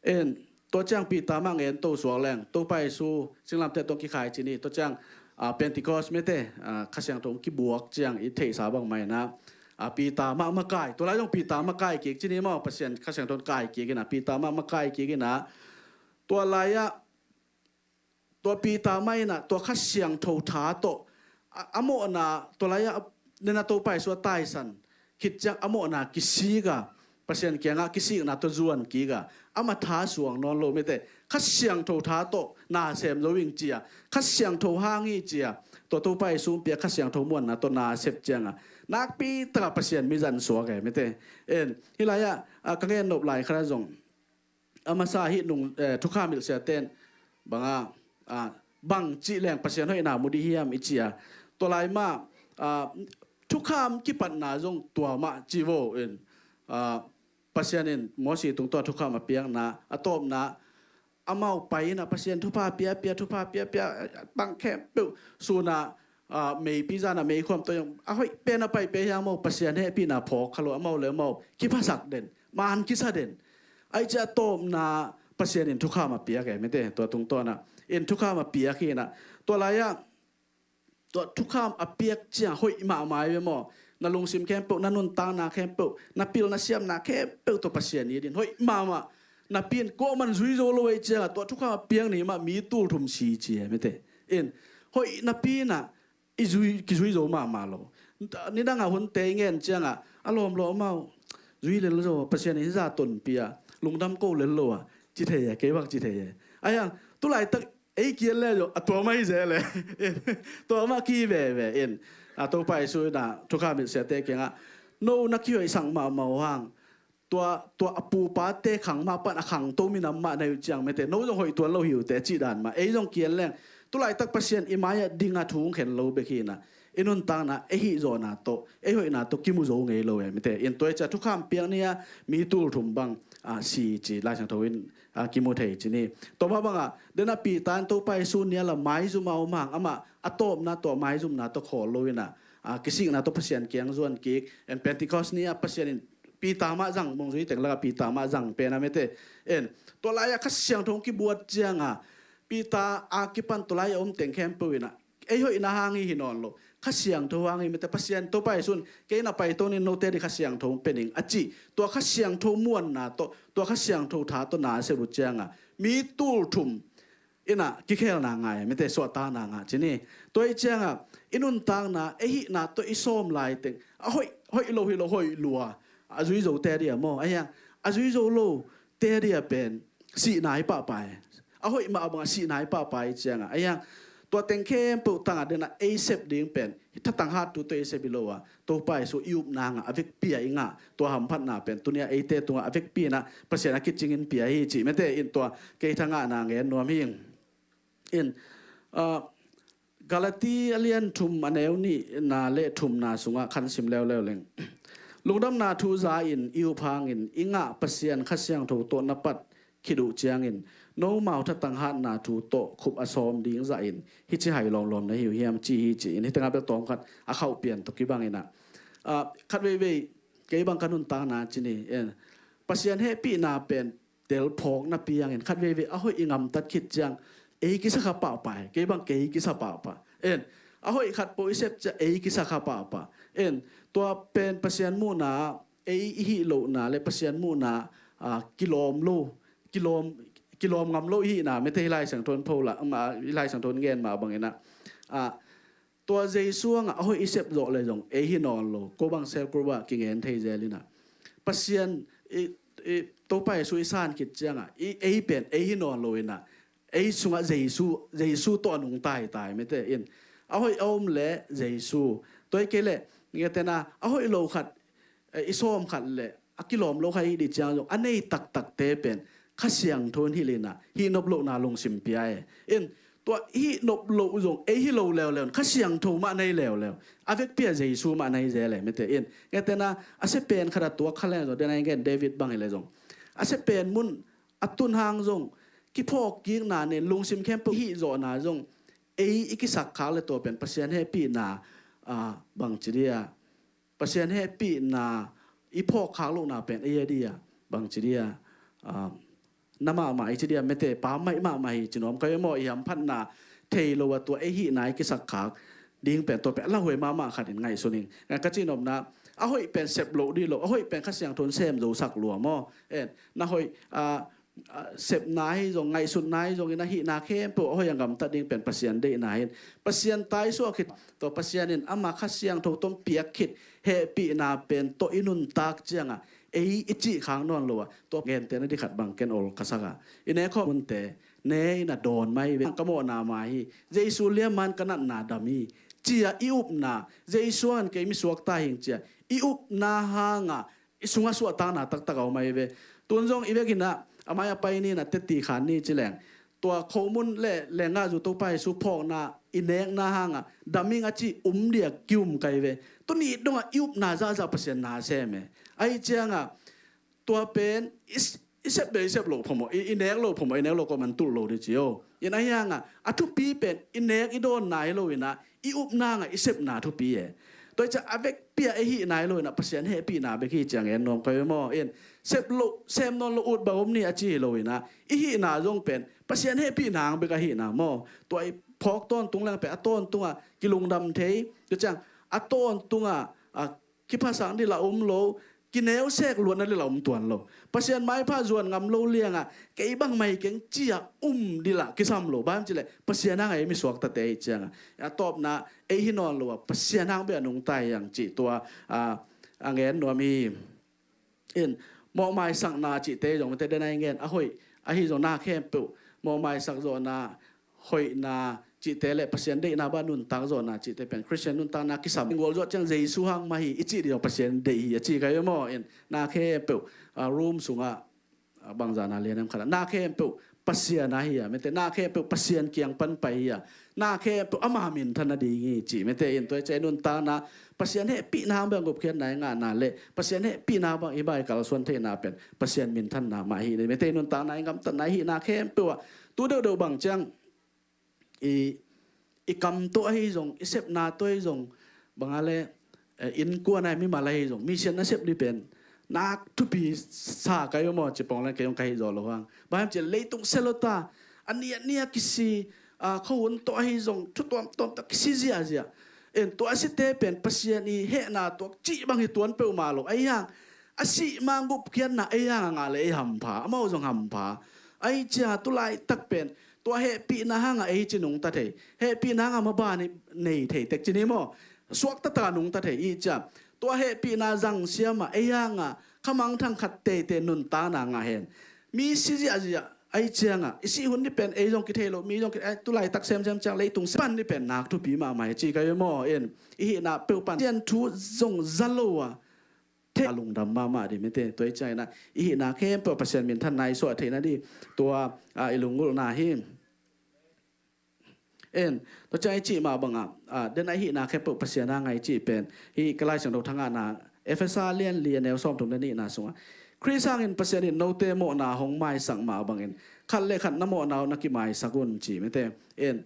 En, tua ciang Peter mah ngen to suak leng, Topa Jesu singlamteh tawh kikhai cin hi. Tua ciang, a, Pentecost, mete, a, Kha Siangtho kibuak ciang i theihsa bangmah inah, a, Peter mah makai, tua lai zong Peter makai kik cin hi maw, Pasian Kha Siangtho kai kik inah, Peter mah makai kik inah, tua lai-ah tua Peter mah inah tua Kha Siangtho tha tawh a, a mawhna, tua lai-ah nena Topa Jesu a taisan khit ciang a mawhna kisik a, Pasian kiangah kisikna tawh zuan kik a, amah tha suang nawn lo, mete. Kha Siangtho tha tawh na sem zo ing ci a, Kha Siangtho hang hi ci a, tua Topa Jesu pia Kha Siangtho muanna tawh na sep ciangah nakpi takah Pasian mi zan suak e, mete. En, hih lai-ah, a, ka ngen nop lai khatah zong a masa hih nung, eh, thukham hilh siaten banga, ah, bang cih leng Pasian hoihna mu dih hiam i ci a. Tua lai mah, ah, thukham kipatna zong tua mah ci vo in, ah, Pasian in Mosi tung tawh thukham a piakna, a tawpna, amau pai inah Pasian thupha piapia, thupha piapia, bang khempeuh sunah, ah, meipi zanah meikhuam tawh zong a hoih pen a pai pia hiang maw, Pasian hehpihna phawk kha lo, amau le amau kiphasak den, man kisa den. Ai ciah tawpna Pasian in thukham a piak e, mete, tua tungtawnah in thukham a piak hi inah. Tua lai-ah tua thukham a piak ciang hoih mahmah hi ve maw. Na lungsim khempeuh, na nuntakna khempeuh, na pil na siamna khempeuh tua Pasian it in hoih mahmah. Napi in kuaman zui zo lo ei ciangah tua thukham a piak ni mah mi tul thum si ci e, mete. In, hoih napi inah i zui, kizui zo mahmah lo. Nidangah hunte i ngen ciangah a lawm lo amau zui lel zo, Pasian in hih zah tonpih a, lungdam ko lel lo a, ci thei e, kei bang ci thei e. Ahi hang, tu laitak ei kial le zo a, tua mah hi zel e. Tua mah ki veve in, a, Topa Jesu inah thukham hilh siate kiangah, no na kihoihsak mahmah uh hang, tua, tua a pupate khang mah pan a khangto minam mah na hi uh ciang, mete, no zong hoih tuan lo hi uh teh, cih dan mah. Ei zong kial leng, tu laitak Pasian i mai-ah ding a, thu hong khen lo bek hi inah, i nuntakna, ei hihzawhna tawh, ei hoihna tawh kimu zo ngei lo e, mete. In, tua hi ciah thukham piak ni-ah mi tul thum bang, ah, si ci Lai Siangtho in, ah, kimu thei cin hi. Tua mah bangah, dena Peter in Topa Jesu nial a maizum a om hang, amah a tawpna tawh, maizumna tawh khawl lo inah, ah, kisikna tawh Pasian kiang zuan kik. En, Pentecost ni-ah Pasian in Peter mah zang, mong zui teng lakah Peter mah zang pen a, mete. En, tua lai-ah Kha Siangtho kibuat ciangah Peter a kipan tua lai-ah om teng khempeuh inah ei hoihna hang hi hi nawn lo, Kha Siangtho hang hi, mete. Pasian, Topa Jesu in, kei na paito ning, note ding Kha Siangtho hong pia ning a ci. Tua Kha Siangtho muanna tawh, tua Kha Siangtho tha tawh na sep uh ciangah mi tul thum inah kikhelna ngah e, mete, suahtakna ngah cin hi. Tua hi ciangah i nuntakna, ei hihna tawh i sawm lai teng a hoih, hoih lo hi lo, hoih lua, a zui zote a dia maw. Ahi hang, a zui zo lote a dia pen sihna hi pahpah e. A hoih mah bangah sihna hi pahpah hi ciangah, ahi hang, tua teng khempeuh tangah dena ei sep ding pen thatang hattu tawh ei sep hi lo a, Topa Jesu i upna ngah a vekpi-a i ngah tua hamphatna pen tuni-ah eite tungah a vekpi inah Pasian a kicingin pia hi cih, mete. In, tua kei thangahna ngen nuam hi ing. In, ah, Galati a lian thum, a neu nihna le thumna sungah khan sim leuleu leng, lungdamna thu za-in i up hangin i ngah Pasian Kha Siangtho tawh na pat khit uh ciangin, nomau thatang hatna thu tawh khup a sawm ding zahin hici hai lawmlawm na hi uh hiam, ci hi ci-in, hih tengah bel tawmkhat a khauh pian tawh kibang inah, ah, khat veivei kei bang ka nuntakna cin hi. En, Pasian hehpihna pen tel phawk napi hangin khat veivei a hoih i ngamtat khit ciang ei kisa kha pahpah hi. Kei bang kei kisa pahpah. En, a hoih khat peuh i sep ciang ei kisa kha pahpah. En, tua pen Pasian muhna ei i hih lohna le Pasian muhna, ah, kilawm lo, kilawm, kilawm ngam lo i hihna, mete, hih Lai Siangtho in pho la, um, ah, hih Lai Siangtho in ngen mah bang inah, ah, tua Jesu hangah a hoih i sep zawh le zong ei hi nawn lo, ko bang cell group ah kingen thei zel inah. Pasian, i, i, Topa Jesu i san khit ciangah i, ei pen ei hi nawn lo inah, ei sungah Jesu, Jesu tawh a nungta hi ta hi, mete. In, a hoih a om le Jesu, tua hi kei leh ngetena a hoih lo khat, eh, i sawm khat le a kilawm lo khat i hih ding ciang zong a nei taktakte pen Kha Siangtho in hilh inah, hih nop lohna lungsim pia e. In, Tua hih nop loh zong ei hi lo leuleu, Kha Siangtho mah na hi leuleu. A vekpi-a Jesu mah na hi zel e, mite in. Ngetena a sia pen khat a tuak kha leng zong, den a i gen David bang hi le zong, a sia pen mun a tun hang zong kiphawk kikna nen lungsim khempeuh hih zawhna zong ei i kisak khak le tua pen Pasian hehpihna, a, bangci dia, Pasian hehpihna i phawk khak lohna pen ei a dia, bangci dia, a, na mahmah i ci dia, mite, pammaih mahmah hi ci nuam ka hi maw. I hamphatna thei lo a tua ei hihna i kisak khak ding pen tua pen a lauhuai mahmah khat in ngaihsun ing. Ngai ka ci nopna, a hoih pen sep loh dih lo, a hoih pen Kha Siangtho in sem zo sak lua maw. En, na hoih, a, a, sepna hi zong, ngaihsutna hi zong in a hihna khempeuh a hoih a gamtat ding pen Pasian deihna hi in. Pasian taisuah khit tua Pasian in ama Kha Siangtho tawh piak khit hehpihna pen tawh i nuntak ciangah ei i cih khak nawn lo a, tua gentehna dih khat bang ken ol ka sak a, i nekhawm munte ne in a dawn mai ve. Ka mawhna mah hi, Jesu liam man ka natna dam hi, ci-a i upna, Jesu hangin kei mi suakta hing ci-a i upna hangah i sungah suahtakna taktak a om ahi ve. Tun zong i vekin ah a mai a pai ni in a teti khan ni ci leng, tua khomun le lenggahzu Topa Jesu phawkna i nekna hangah dam ing a ci um dia ki-um ka hi ve. Tua ni dongah i upna zahzah Pasian na sem e. Ahi ciangah tua pen i, i sep bel i sep loh phamawh, i, i nek loh phamawh, i nek loh kawm an tulh lo dih ci o. In ahi hangah a thupi pen i nek i dawnna hi lo in ah i upna hangah i sepna thupi e. Tua hi ciah a vekpi-a ei hihna hi lo in ah Pasian hehpihna bek hi ciang en nuam ka hi maw. In sep loh, sem nawn lo, ut bang om ni a ci hi lo in ah i hihna zong pen Pasian hehpihna hang bek a hihna maw. Tua i phawk tawntung leng pen a tawntungah kilungdam thei, tua ciang a tawntungah, a, kiphasak dih lah om lo, kineu sek luatna dih lah om tuan lo. Pasian maipha zuan ngam lo liangah kei bang mai keng ci-a um dih lah kisam lo. Bang ci leh Pasian hang ei mi suaktate hi ciangah a tawpna ei hi nawn lo a Pasian hang bek a nungta hi hang cih tua, a, a ngen nuam hi. In mawhmaisakna cihte zong mite den a i ngen a hoih ahi zong na khempeuh mawhmaisak zawhna, hoihna cihte le Pasian deihna bang nuntak zawhna cihte pen Khristian nuntakna kisam. Gual zuat ciang Jesu hang mah hi i cih dih zong Pasian deih hi a ci ka hi maw. In na khempeuh, a, Rom sungah, a, bangzahna lian em khatah na khempeuh Pasian a hi a, mite, na khempeuh Pasian kiang pan pai hi a, na khempeuh ama minthan nading hi cih, mite, in tua hi ciah i nuntakna Pasian hehpihna hang bang gupkhiatna i ngahna le Pasian hehpihna bang i bai kalsuan theihna pen Pasian minthanna mah hi. Mite, i nuntakna i gamtatna i hihna khempeuh ah tu deuhdeuh bang ciang i, i kam tawh ahi zong, i sepna tawh ahi zong, bang a le, eh, innkuan a mimal ahi zong, mission a sep dih pen nak thupi sa ka hi maw, ci pong leng kei zong ka hih zaw lo hang. Bang hiam cih leh leitung sia lo ta, a nia nia kisi, a, khuahun tawh ahi zong, thu tuamtuam tawh kisi ziahziah. En, tua a site pen Pasian i hehna tuak cih bang hi tuan peuhmah lo. Ahi hang a sih ma gupkhiatna ei hang a ngah le ei hampha, amau zong hampha. Ahi ciang a tu laitak pen tua hehpihna hangah ei ci nungta thei, hehpihna hangah maban i nei thei tek ci ni maw. Suakta taka nungta thei i ciang tua hehpihna zang siamah ei hangah khamangthang khat teitei nuntakna ngah hen. Mi si ziahziah ahi ciangah i sih hun ni pen ei zong kithei lo, mi zong kithei, ai, tu laitak semsem ciang leitung sia pan ni pen nak thupi mahmah hi ci ka hi maw. En, i hihna peuh pan Pasian thu zong za lo a thei a lungdam mahmah dih, mite. Tua hi ciangin ah i hihna khempeuh Pasian minthanna i suah theihna dih tua, a, i lunggulhna hi. En, tua ciang i cih mah bangah, a, den a i hihna khempeuh Pasian a ngai cih pen hih ka Lai Siangtho thangahna Efesa lian li a neu sawmthum le nihna sungah Khrist hangin Pasian in note mawhna hong maisak mah bangin khat le khat na mawhna uh na kimaisak un ci, mite. En,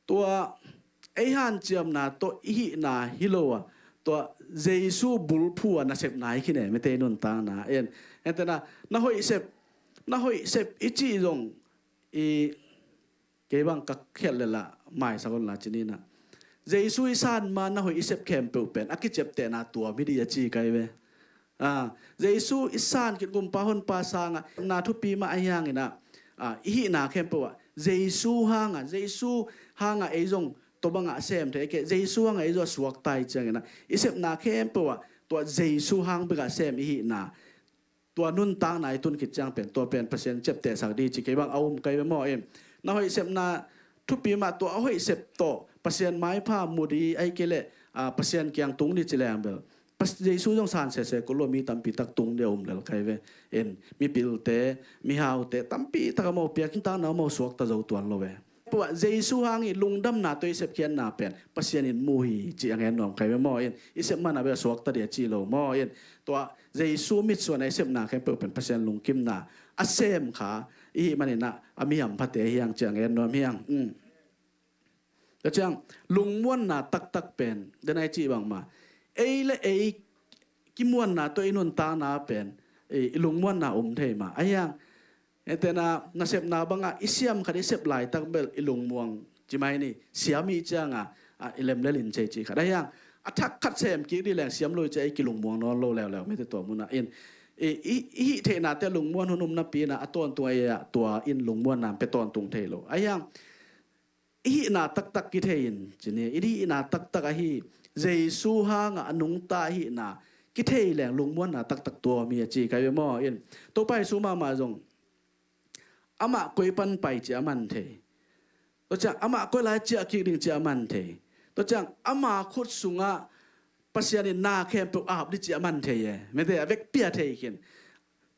tua ei hanciamna tawh i hihna hi lo a, tua Jesu bulphu a nasepna hi khin e, mite, i nuntakna. En, entena na hoih sep, na hoih sep i cih zong i, kei bang ka khialh lel a maisak un la ci ni in ah, Jesu i san ma na hoih i sep khempeuh pen a kiciaptehna tuam hi dih a ci ka hi ve. A, Jesu i san khit, Gumpa Honpa sangah na thupi mah ahi hangin ah, a, i hihna khempeuh ah Jesu hangah, Jesu hangah ei zong tua bangah sem thei kei, Jesu hangah ei zong a suakta hi ciangin ah i sepna khempeuh ah tua Jesu hang bekah sem i hihna, tua nuntakna i tun khit ciang pen tua pen Pasian ciaptehsak dih ci kei bang a um ka hi ve maw. Em, na hoih sepna thupi mah, tua a hoih sep tawh Pasian maipha mu dih, ahi kei leh, a, Pasian kiang tung dih ci leng bel Pas-, Jesu zong san sese kul lo, mi tampi tak tung dih a um lel ka hi ve. En, mipilte, mihaute tampi tak a mau piak, nuntakna mau suakta zo tuan lo ve. Pua Jesu hang i lungdamna tawh i sepkhiatna pen Pasian in mu hi ci a ngen nuam kai ve maw in, i sep man a bel a suakta dia ci lo maw in, tua Jesu mitsuan a i sepna khempeuh pen Pasian lungkimna a sem kha i hih manin ah a mi hamphate hiang ci a ngen nuam hiang. Tua ciang lungmuanna taktak pen den a i cih bangma ei le ei kimuanna tawh i nuntakna pen i lungmuanna um thei ma a hiang. Entena nasepna bangah i siam khat i sep laitak bel i lungmuang ci mai ni, siam i cianga i lemlel in cei ci khat a hiang. A thak khat sem kik di leng siam lo i cia i kilungmuang nawn lo leuleu mete tua munah in i hih theihnate lungmuan hun um napi inah a tawntung a ei ah tua in lungmuanna pe tawntung thei lo a hiang. I hihna taktak kithei in ci ni, i hihna taktak ahi Jesu hangah a nungta hihna kithei leng lungmuanna taktak tua mi a ci kai ve maw in, Topa Jesu mahmah zong amah koi pan pai ci a man thei. Tua ciang amah koi lai ciah kik ding ci a man thei. Tua ciang ama khut sungah Pasian in na khempeuh ap di ci a man thei e mete a vekpi a thei khin.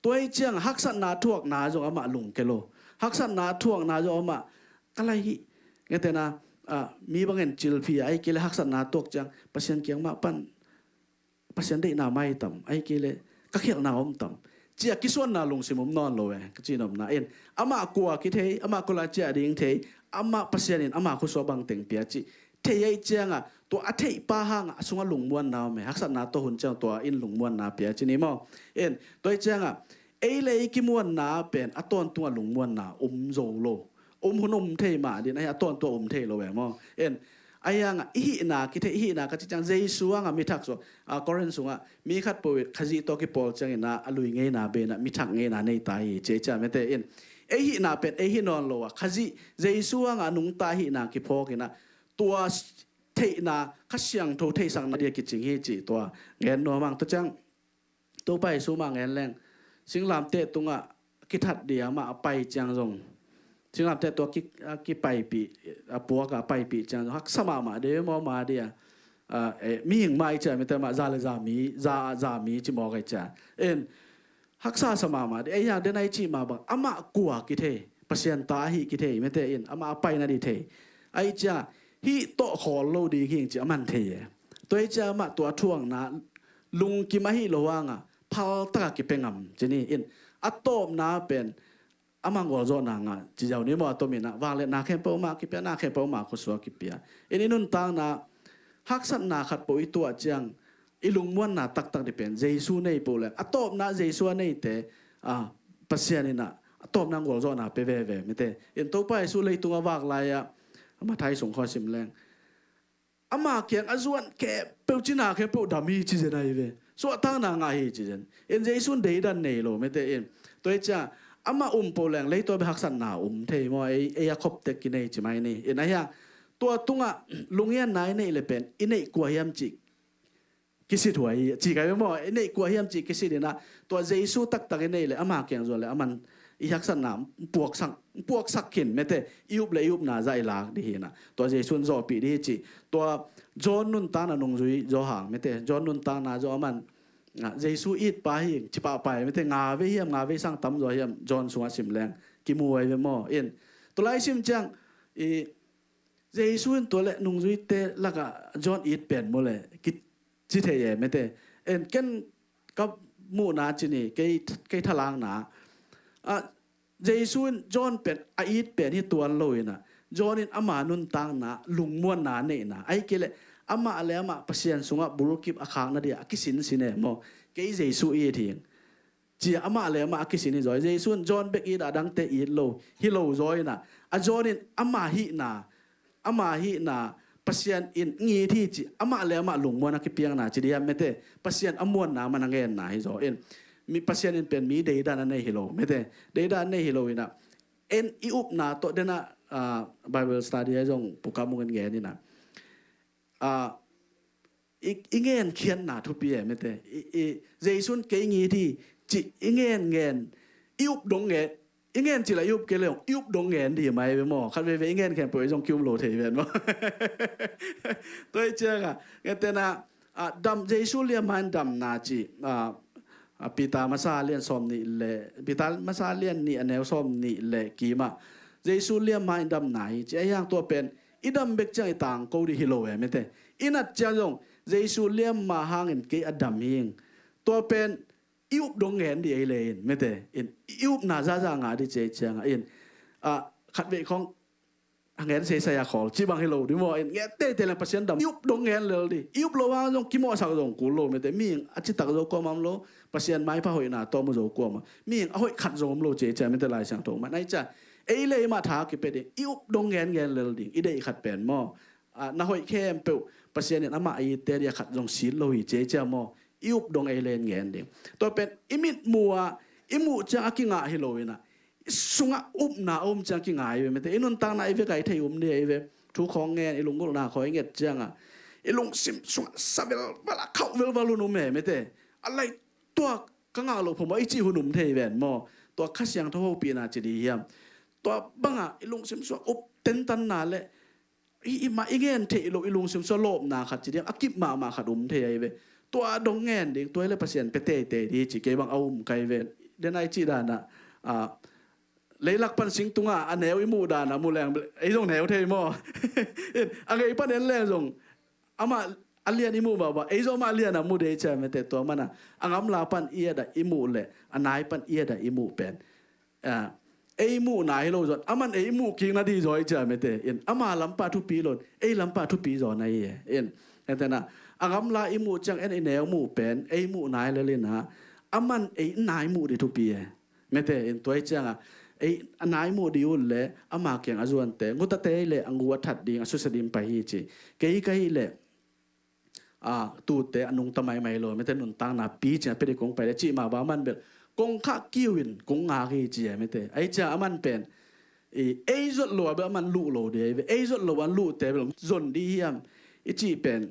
Tua i ciang haksatna thuakna zong amah lungke lo. Haksatna thuakna zong amah ka lai hih ngetena mi bangin cilphi a ei kei le haksatna tuak ciang Pasian kiang mah pan Pasian deihna mai tam a ei kei le ka khialhna om tam cia kisuanna lungsim om nawn lo e ka cinopna in. Amah kua kithei, amah kua lai ciah ding thei, amah Pasian in amah khusua bangteng pia ci thei a i cianga tua a theihpa hanga a sunga lungmuanna om e, haksatna tawh hun ciang tua in lungmuanna pia ci ni maw in. Tua i cianga ei le ei kimuanna pen a tawntunga lungmuanna um zo lo. Um hun um thei mah din ahi a tawntua um thei lo e maw in. A hianga i hihna kithei, i hihna ka ci ciang Jesu hanga mi thak suak a Korin sungah mi khat po Khazih tawh kipawl ciangina a lui ngeina bena mi thak ngeina nei ta hi ci a i cia mete in. Ei hihna pen ei hi nawn lo a Khazih Jesu hanga a nungta hihna kiphawkina tua theihna Kha Siangtho theihsakna dia kicing hi ci tua ngen nuam ang. Tua ciang Topa Jesu mah ngen leng singlamteh tungah kithat dia mah a pai ciang zong singlamteh tua kipaipih a puaka a paipih ciang zong haksa mahmah de maw ma dia. Mihing mah i cia mete mah za le za mi za a za mi ci mawk a i cia in haksa sa mahmah de ei hang den a i cih mah bang amah kua kithei Pasian ta ahi kithei mete in amah a paina di thei a i cia hih tawh khawl lo ding hing ci a man thei e. Tua i cia amah tua thuakna lungkim ahi lo hanga phaltaka kipia ngam ci ni in a tawpna pen amah gualzawhna ngah ci zau ni maw a tominah vangliatna khempeuh mah kipia na khempeuh mah khusua kipia in i nuntakna haksatna khat poh i tuah ciang i lungmuanna taktak di pen Jesu nei poh le a tawpna Jesu a neite Pasian inah a tawpna gualzawhna pe veve mete in Topa Jesu leitunga vak lai-ah Mathai sung khaw sim leng ama kiang a zuan khempeuh cina khempeuh dam hi ci zen ahi ve. Suahtakna ngah hi ci zen in Jesu in deidan nei lo mete in. Tua i cia amah um poh leng leitua bia haksatna um thei maw ei a khoptek kinei ci mai ni in a hiang. Tua tungah lungianna i neih le pen i neih kua hiam cih kisit huai hi ci kai ve maw i neih kua hiam cih kisit inah tua Jesu taktak i neih le ama kiang zuan le aman i haksatna puaksak puaksak khin mete i up le i upna zah i lak di hinah tua Jesu in zawhpih di hi cih tua John nuntakna nungzui zaw hang mete John nuntakna zaw aman Jesu itpa hi ci pahpai mete nga vei hiam nga vei sang tam zaw hiam John sungah sim leng kimu ai ve maw in tua lai sim ciang i Jesu in tua le nungzuite lakah John it pen maw le kici thei e mete en ken ka muhna ci ni kei thalakna Jesu in John pen a it pen hi tuan lo inah John in ama nuntakna lungmuanna neihna ahi kei le amah le amah Pasian sungah bulkip a khakna dia a kisinsin e maw kei Jesu it hing cia amah le amah a kisin hi zaw Jesu in John bek it a dangte it lo hi lo zaw inah a John in ama hihna ama hihna Pasian in ngit hi ci amah le amah lungmuan a kipiakna ci diam mete Pasian a muanna man a ngenna hi zaw in mi Pasian in pen mi deidan a nei hi lo mete deidan a nei hi lo inah en i upna tawh dena Bible study a zong puka mungin ngen inah i ngen khiatna thupi e mete Jesu in kei ngit hi ci i ngen ngen i up dong ngen i ngen ci la i up kei le i up dong ngen di mai ve maw khat veve i ngen khempeuh i zong ki up lo thei ven maw tua i cianga ngetena dam Jesu liamma in damna ci Peter masa lian sawm nih le Peter masa lian nih a neu sawm nih le kimah Jesu liamma in damna hi ci a hiang, tua pen i dam bek ciang i tangko dih hi lo e mete. I nat ciang zong Jesu liamma hangin kei a dam hing. Tua pen i up dong ngen dih ei le in mete. In i upna zaza ngah dih ci ei cianga in, a, khat vei khong a ngen seisai a khawl ci bang hi lo dih maw. In ngen teitei leng Pasian dam, i up dong ngen lel dih. I up lo hang zong kimawhsak zong kul lo mete. Mihing a citak zo kuamah om lo, Pasian maipha hoihna tawh mu zo kuamah. Mihing a hoih khat zong om lo ci ei cia mete, Lai Siangtho man. Ai cia ei le i mah tha kipia ding, i up dong ngen ngen lel ding. I deih khat pen maw, a, na hoih khempeuh Pasian in amah a itte dih a khat zong sit lo hi ci ei cia maw. I up dong ei le in ngen ding. Tua pen i mitmu a i muh ciang a kingah hi lo inah, i sungah upna a um ciang kingai ve mete. I nuntakna i ve kai thei um dih ei ve. Thu khawng ngen, i lunggulhna khawng i nget cianga i lungsim sungah sa velval a khauh velval hun um e mete. A lai tua ka ngah loh phamawh i cih hun um thei ven maw. Tua Kha Siangtho hopihna ci dih hiam? Tua banga i lungsim sungah up tentanna le i, i mah i ngen theih loh i lungsim sungah lawpna khat ci dih hiam, a kip mahmah khat um thei ahi ve. Tua dong ngen ding, tua hi le Pasian pia teitei dih ci kei bang a um kai ve. Den ai cih dana, a, leilak pan sing tunga a neu i muh dana mu leng, ei zong neu thei maw. In, a ngei pan en leng zong amah a lian i muh mahmah, ei zong amah a lian a mu dei cia mete. Tua mana a ngamla pan i et a i muh le a nai pan i et a i muh pen, a, ei muhna hi lo zon, aman ei muh kikna dih zaw i cia mete. In, ama lampa thupi lo in, ei lampa thupi zaw na hi e. In, entena a ngamla i muh ciang en i neu muh pen ei muhna hi lel inah, aman ei nai muh dih thupi e mete. In, tua i cianga ei a nai muh dih ut le ama kiang a zuante, ngutate le a ngu a that ding a susia ding pai hi ci. Kei ka hih le, a, tute a nungta maimai lo mete, nuntakna pi ciang a pia dih kong pai le cih mah bang aman bel kong khah kiu in kong ngak hi ci e mete. Ai cia aman pen i, ei zot lo a bel aman luh lo dih ei ve. Ei zot lo an luhte bel zon dih hiam i cih pen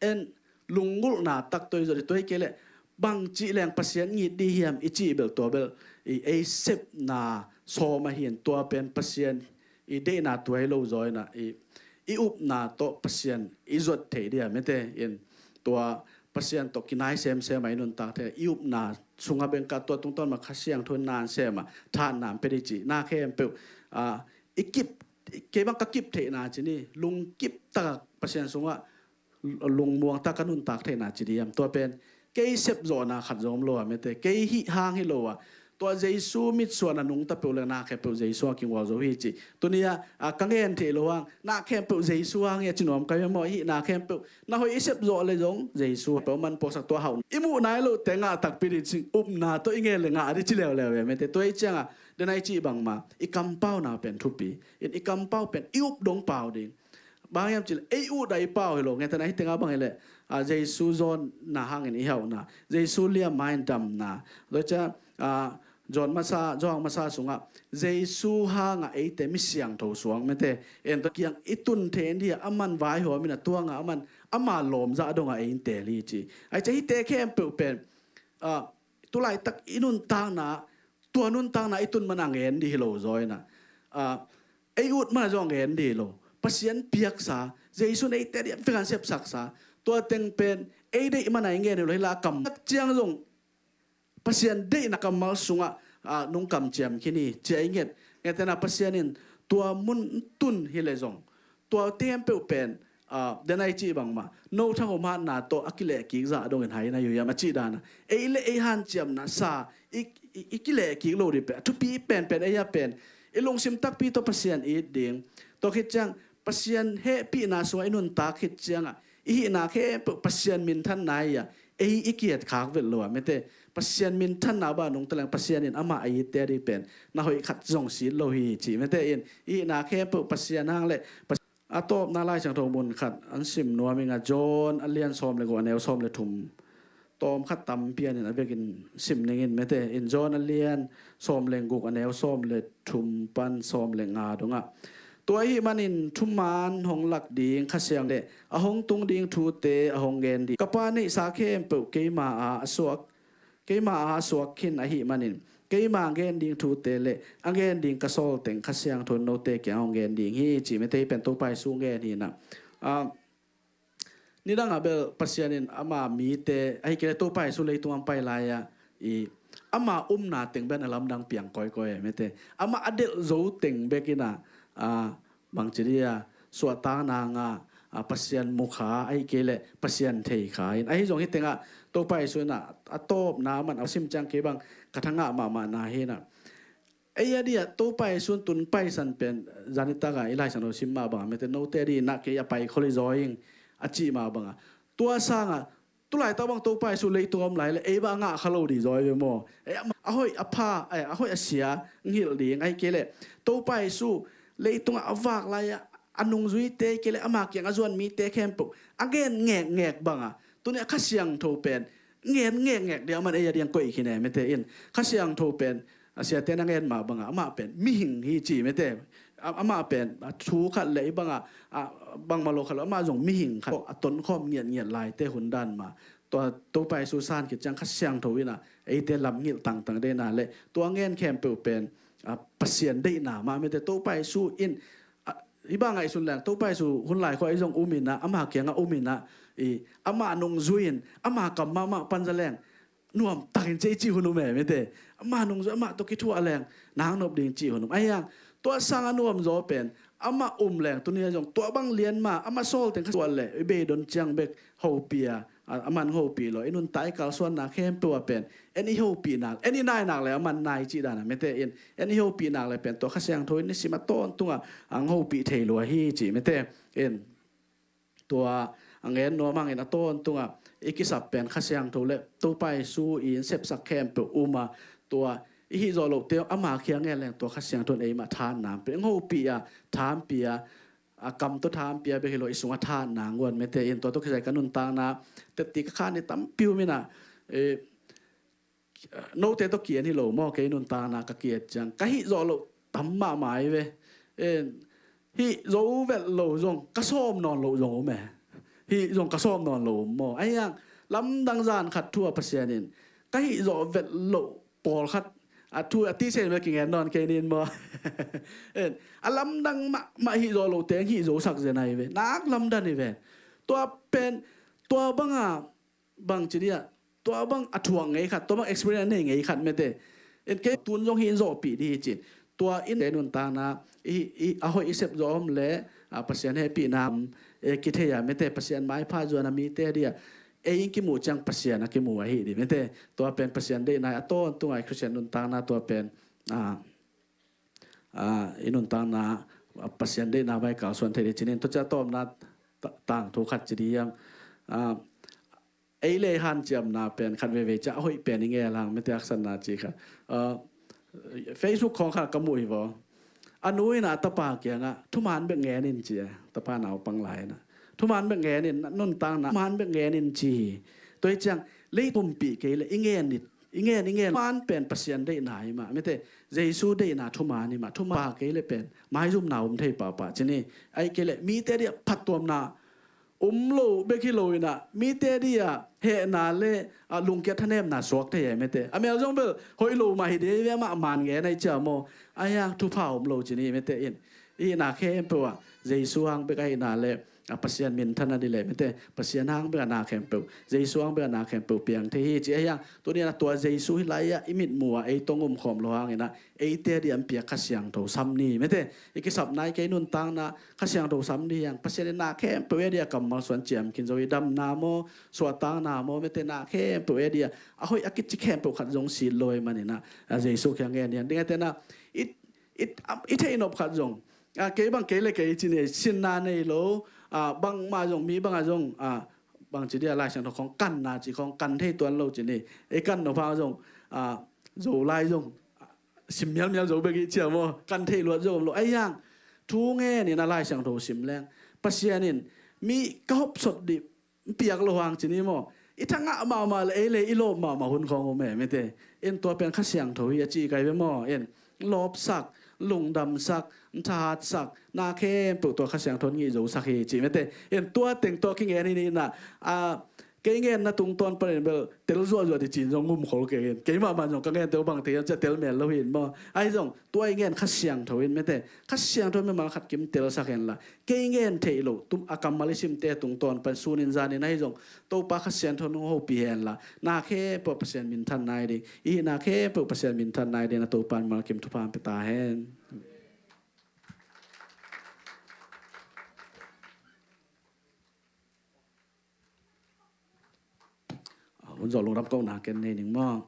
en lunggulhna tak tua i zot i tua i kei le bang cih leng Pasian ngit dih hiam i cih bel tua bel i, ei sepna sawm ahi in, tua pen Pasian i deihna tua hi lo zaw inah i, i upna tawh Pasian i zuat theih dih a mete. In, tua Pasian tawh kinai semsem a i nuntak thei, i upna sungah bengkah tua tungtawn mah Kha Siangtho in na sem a thahatna pia dih ci. Na khempeuh, a, i kip, kei bang ka kip theihna ci ni, lungkip taka Pasian sungah lungmuang taka nuntak theihna ci dih hiam? Tua pen kei sepzawhna khat zong om lo a mete. Kei hih hang hi lo a, tua Jesu mitsuan a nungta peuh le na khempeuh Jesu a kingual zo hi ci. Tuni a, a, ka ngen theih lo hang, na khempeuh Jesu hang hi a ci nuam ka hi maw. Hih na khempeuh na hoih i sepzawh le zong Jesu peuh man puaksak, tua hauh i muh nai loh te ngah takpi dih cing, upna tawh i ngen le ngah dih ci leuleu e mete. Tua i cianga den ai cih bangma i kampauna pen thupi. In, i kampau pen i up dong pau ding. Bang hiam cih leh ei ut a i pau hi lo. Ngetena hih tengah bang hileh, a, Jesu zawnna hangin i hauhna, Jesu liamma in damna. Tua cia, a, John masa, John masa sungah Jesu hangah eite mi siangtho suang mete, en tua kiang i tun thei in dih a, aman vaihawm in a, tuangah aman ama lawmzah dongah ei in teel hi ci. Ai cia hihte khempeuh pen, a, tulaitak i nuntakna, tua nuntakna i tun mana ngen dih hi lo zaw inah, a, ei ut mana zong ngen dih hi lo. Pasian piaksa, Jesu in eite dih a vekan sepsaksa, tua teng pen ei deih mana i ngen hi lo. Hih la kam ciang zong Pasian deihna kammal sungah, a, nung kamciam khin hi ci a i nget. Ngetena Pasian in tua mun tun hileh zong tua teng peuh pen, a, den ai cih bangmah no thang om hatna tawh a kilehkik zah dongin hai na hi uh hiam a cih dana, ei le ei hanciamna sa i, i, i kilehkik lo dih pen a thupi penpen. Ei a pen i lungsim takpi tawh Pasian it ding. Tua khit ciang Pasian hehpihna sungah i nuntak khit ciangah i hihna khempeuh Pasian minthanna hi a, ei i kietkhak vet lo a mete. Pasian minthanna bang nungta leng Pasian in amah a itte dih pen na hoih khat zong sit lo hi cih mete. In, i hihna khempeuh Pasian hang le Pas-, a tawpna Lai Siangtho mun khat an sim nuam ing a, John a lian sawm le guk a neu sawm le thum. Tawm khat tam pianin a vekin sim ningin mete. In, John a lian sawm le guk a neu sawm le thum pan sawm le nga dongah, tua ahih manin thuman hong lak ding Kha Siang le a hong tung ding thute a hong gen ding. Ka Pa neihsa khempeuh keima a, a suak, keima a, a suak khin ahih manin keima gen ding thute le a gen ding ka sawl teng Kha Siangtho in note kiang hong gen ding hi cih mete. Hih pen Topa Jesu ngen hi inah, a, nidangah bel Pasian in ama mite, ahih kei leh Topa Jesu leitung a hong pai lai-a i Ama umna teng bek in a lamdang piang kawikawi e, mete. Amah a delh zo teng bek in a, a, bangci dia, suahtakna ngah, a, Pasian mu kha, ahih kei leh Pasian thei kha in. Ahi zong hih tengah Topa Jesu in a, a tawpna man a sim ciang kei bang ka thangah mahmahna hi in a. Ei a dia Topa Jesu in tun paisan pen zanitak a i Lai Siangtho sim mah bang a, mete, note a dih in a kei a pai khol hi zaw ing a cih mah bang a. Tua sang a, tulaitak bang Topa Jesu leitung a om lai leh ei bang a ngah kha lo ding zaw hi ve maw. Ei, a hoih a pha, ei, a hoih a sia ngilh ding, ahih kei leh Topa Jesu leitung a a vak lai a, a nungzuite, ahih kei leh ama kiang a zuan mite khempeuh a ngen ngekngek bang a, tuni a Kha Siangtho pen ngen ngekngek ding a, aman ei a ding koih khin e, mete, in. Kha Siangtho pen, a, siate na ngen mah bang a, amah pen mihing hi ci, mete. A, amah pen, a, thu khat leh hih bang a, a, bangmah lo khat lo, amah zong mihing khat a tonkhawm ngiatngiat laite hun dan mah. Tua Topa Jesu san khit ciang Kha Siangtho in a eite lam ngilh tangtang deihna leh tua ngen khempeuh pen, a, Pasian deihna mah, mete. Topa Jesu in, a, hih bang ngaihsun leng, Topa Jesu hun lai khua ei zong um in a, ama kiang a um in a, i, ama nungzui in, ama kam mahmah pan za leng nuam takin ci ei cih hun um e, mete. Ama nungzui, ama tawh kithuah leng nang nop ding cih hun um. Ahi hang, tua sang a nuam zaw pen, ama um leng tuni a zong tua bang lian mah, ama sawl teng kha sual leh i beidon ciang bek hopih a, a, aman hopih lo, i nuntak i kalsuanna khempeuh a pen en i hopih nak, en i nai nak leh aman nai cih dan a, mete, in. En i hopih nak leh pen tua Kha Siangtho in nisim a tawntung a ang hopih thei lua hi ci, mete, in. Tua a ngen nuam hangin a tawntung a i kisap pen Kha Siangtho leh Topa Jesu in sepsak khempeuh um a, tua i hih zawh lohte ama kiang ngen leng tua Kha Siangtho in eimah thahatna pia, hong hopih a, thahatpih a, a kam tawh thahatpih a bek hi lo, i sung a thahatna nguan, mete, in. Tua tawh kisai ka nuntakna teti ka khan ni tampi um in a, eh, note tawh ki-en hi lo maw, kei nuntakna ka ki-et ciang ka hih zawh loh tam mahmah hi ve. En, hih zo vet lo zong ka sawm nawn loh zong om e. Hih zong ka sawm nawn loh om maw. Ahi hang lamdang zan khat thu a Pasian in ka hih zawh vet loh pawlkhat a thu a tisen vel kingen nawn kei nin maw. En, a lamdang mahmah hih zawh loh teng hih zosak zen ahi ve. Nak lamdang hi ve. Tua pen, tua bang a bangci dia, tua bang a thuak ngei khat, tua bang experience a nei ngei khat, mete. En, kei tun zong hih in zawhpih ding hi cin. Tua in kei nuntakna i, i, a hoih i sep zawh om leh, a, Pasian hehpihna, e, kithei a, mete, Pasian maipha zuan a mite dia ei in kimuh ciang Pasian a kimu ahi ding, mete. Tua pen Pasian deihna a tawntung a i Khristian nuntakna tua pen, a, a, i nuntakna, a, Pasian deihna vai kalsuan thei ding cin in. Tua ciang a tawpna ta-, tangthu khat ci ding hiam. A, ei leh hanciamna pen khat veivei ciang a hoih pen i ngel hang, mete, haksatna ci khat. A, Facebook khawng khat ka muh hi vaw. A nu in a tapa kiangah thuman bek ngen in ci a, tapa naupang lai in a. Thuman bek ngen in, nuntakna thuman bek ngen in ci hi. Tua hi ciang lei tumpih kei leh i ngen in, i ngen, i ngen. Thuman pen Pasian deihna hi mah, mete, Jesu deihna thuman hi mah, thuman pha kei leh pen maizumna om thei pahpah cin hi. Ahih kei leh mite dia phattuamna om lo bek hi lo in a, mite dia hehna leh, a, lungkia thanemna suak thei e, mete. A mel zong bel hoih lo mah hi ding ve, amah man ngen ahi ciang maw. Ahi hang thupha om lo cin hi, mete, in. I hihna khempeuh ah Jesu hang bek ahihna leh, a, Pasian minthan a ding leh, mete, Pasian hang bek a na khempeuh, Jesu hang bek a na khempeuh piang thei hi ci. Ahi hang tuni in a tua Jesu hih lai ah i mitmuh ah ei tawh um khawm lo hangin a, eite dia hong piak Kha Siangtho sam ni, mete. I kisapna, i kei nuntakna Kha Siangtho sam ni hi hang. Pasian in na khempeuh ei a dia kammal suan ciam khin zo hi, damna maw, suahtakna maw, mete, na khempeuh ei a dia, a hoih a kici khempeuh khat zong sit lo ahih manin a, a, Jesu kiang ngen hi hang. Ding a, tena, i, i, a, i theih nop khat zong, a, kei bang kei leh kei ci ni, sinna nei lo, a, bangmah zong, mi bang a zong, a, bangci dia, Lai Siangtho khawng kanna ci khawng kan thei tuan lo ci ni. Ei kan nop hang zong, a, Zolai zong, a, sim mialmial zo bek hi ci a maw, kan theih luat zo om lo. Ahi hang thu ngen in a, Lai Siangtho sim leng, Pasian in mi ka hopsot ding piak lo hang ci ni maw. I thangah mahmah leh ei leh i lawp mahmah hun khawng om e, mete. En, tua pen Kha Siangtho hi a ci kai ve maw. En, lawpsak, lungdamsak, thahatsak, na khempeuh tua Kha Siangtho in ngih zosak hi ci, mete. En, tua teng tawh kingen hi ni in a, a, Kei ngenna tungtawn panin bel tel zuahzuah ti cin zong ngumkhol kei in. Keimah man zong ka ngente uh bang thei hiam cih a tel mel lo hi in maw. Ahi zong tua i ngen Kha Siangtho in mete. Kha Siangtho in mimal khat kim telsak henla, kei ngen theih loh tum a kammal i simte tungtawn pan sunin zanin ahi zong Topa Kha Siangtho in hong hopih henla, na khempeuh Pasian minthan nai ding. I hihna khempeuh Pasian minthan nai ding a Topa in mimal kim thupha hong pia ta hen. Hun zawh lungdam kohna ken nei ning maw.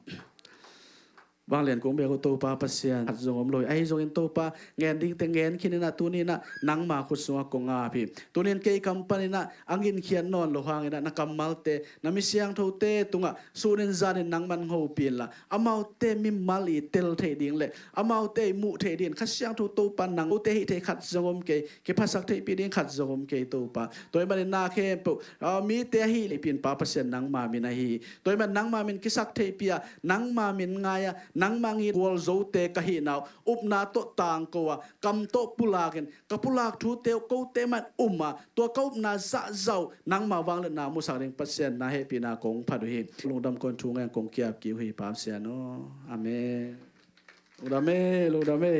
Vanglian kong biak uh Topa Pasian, khat zong om lo hi. Ahi zongin Topa, ngen dingte ngen khin in ah, tuni in ah nangma khut sungah kong ap hi. Tuni in kei kam panin ah a nginkhiat nawn loh hangin ah na kammalte, na mi siangthote tungah sunin zanin nangman hopih inla, amaute mimal i tel theih ding le amaute i muh theih dingin Kha Siangtho Topa, nang ute hih theih khat zong om kei, kiphasak theihpih ding khat zong om kei Topa. Tua ahih manin na khempeuh, ah, mite ahi leipin Pa Pasian nangma min ahi hi. Tua ahih manin nangma min kisak theihpih a, nangma min ngai a, nangma ngit gualzote ka hihna uh upna tawh tangko a, kam tawh pulakin, ka pulak thute uh kote mah in um a, tua ka upna zahzah uh nangma vangliatna musak ding Pasian na hehpihna kong phat uh hi. Lungdam kong thu ngen kong ki-ap kik uh hi Pa Pasian aw. Amen. Lungdam e, lungdam e.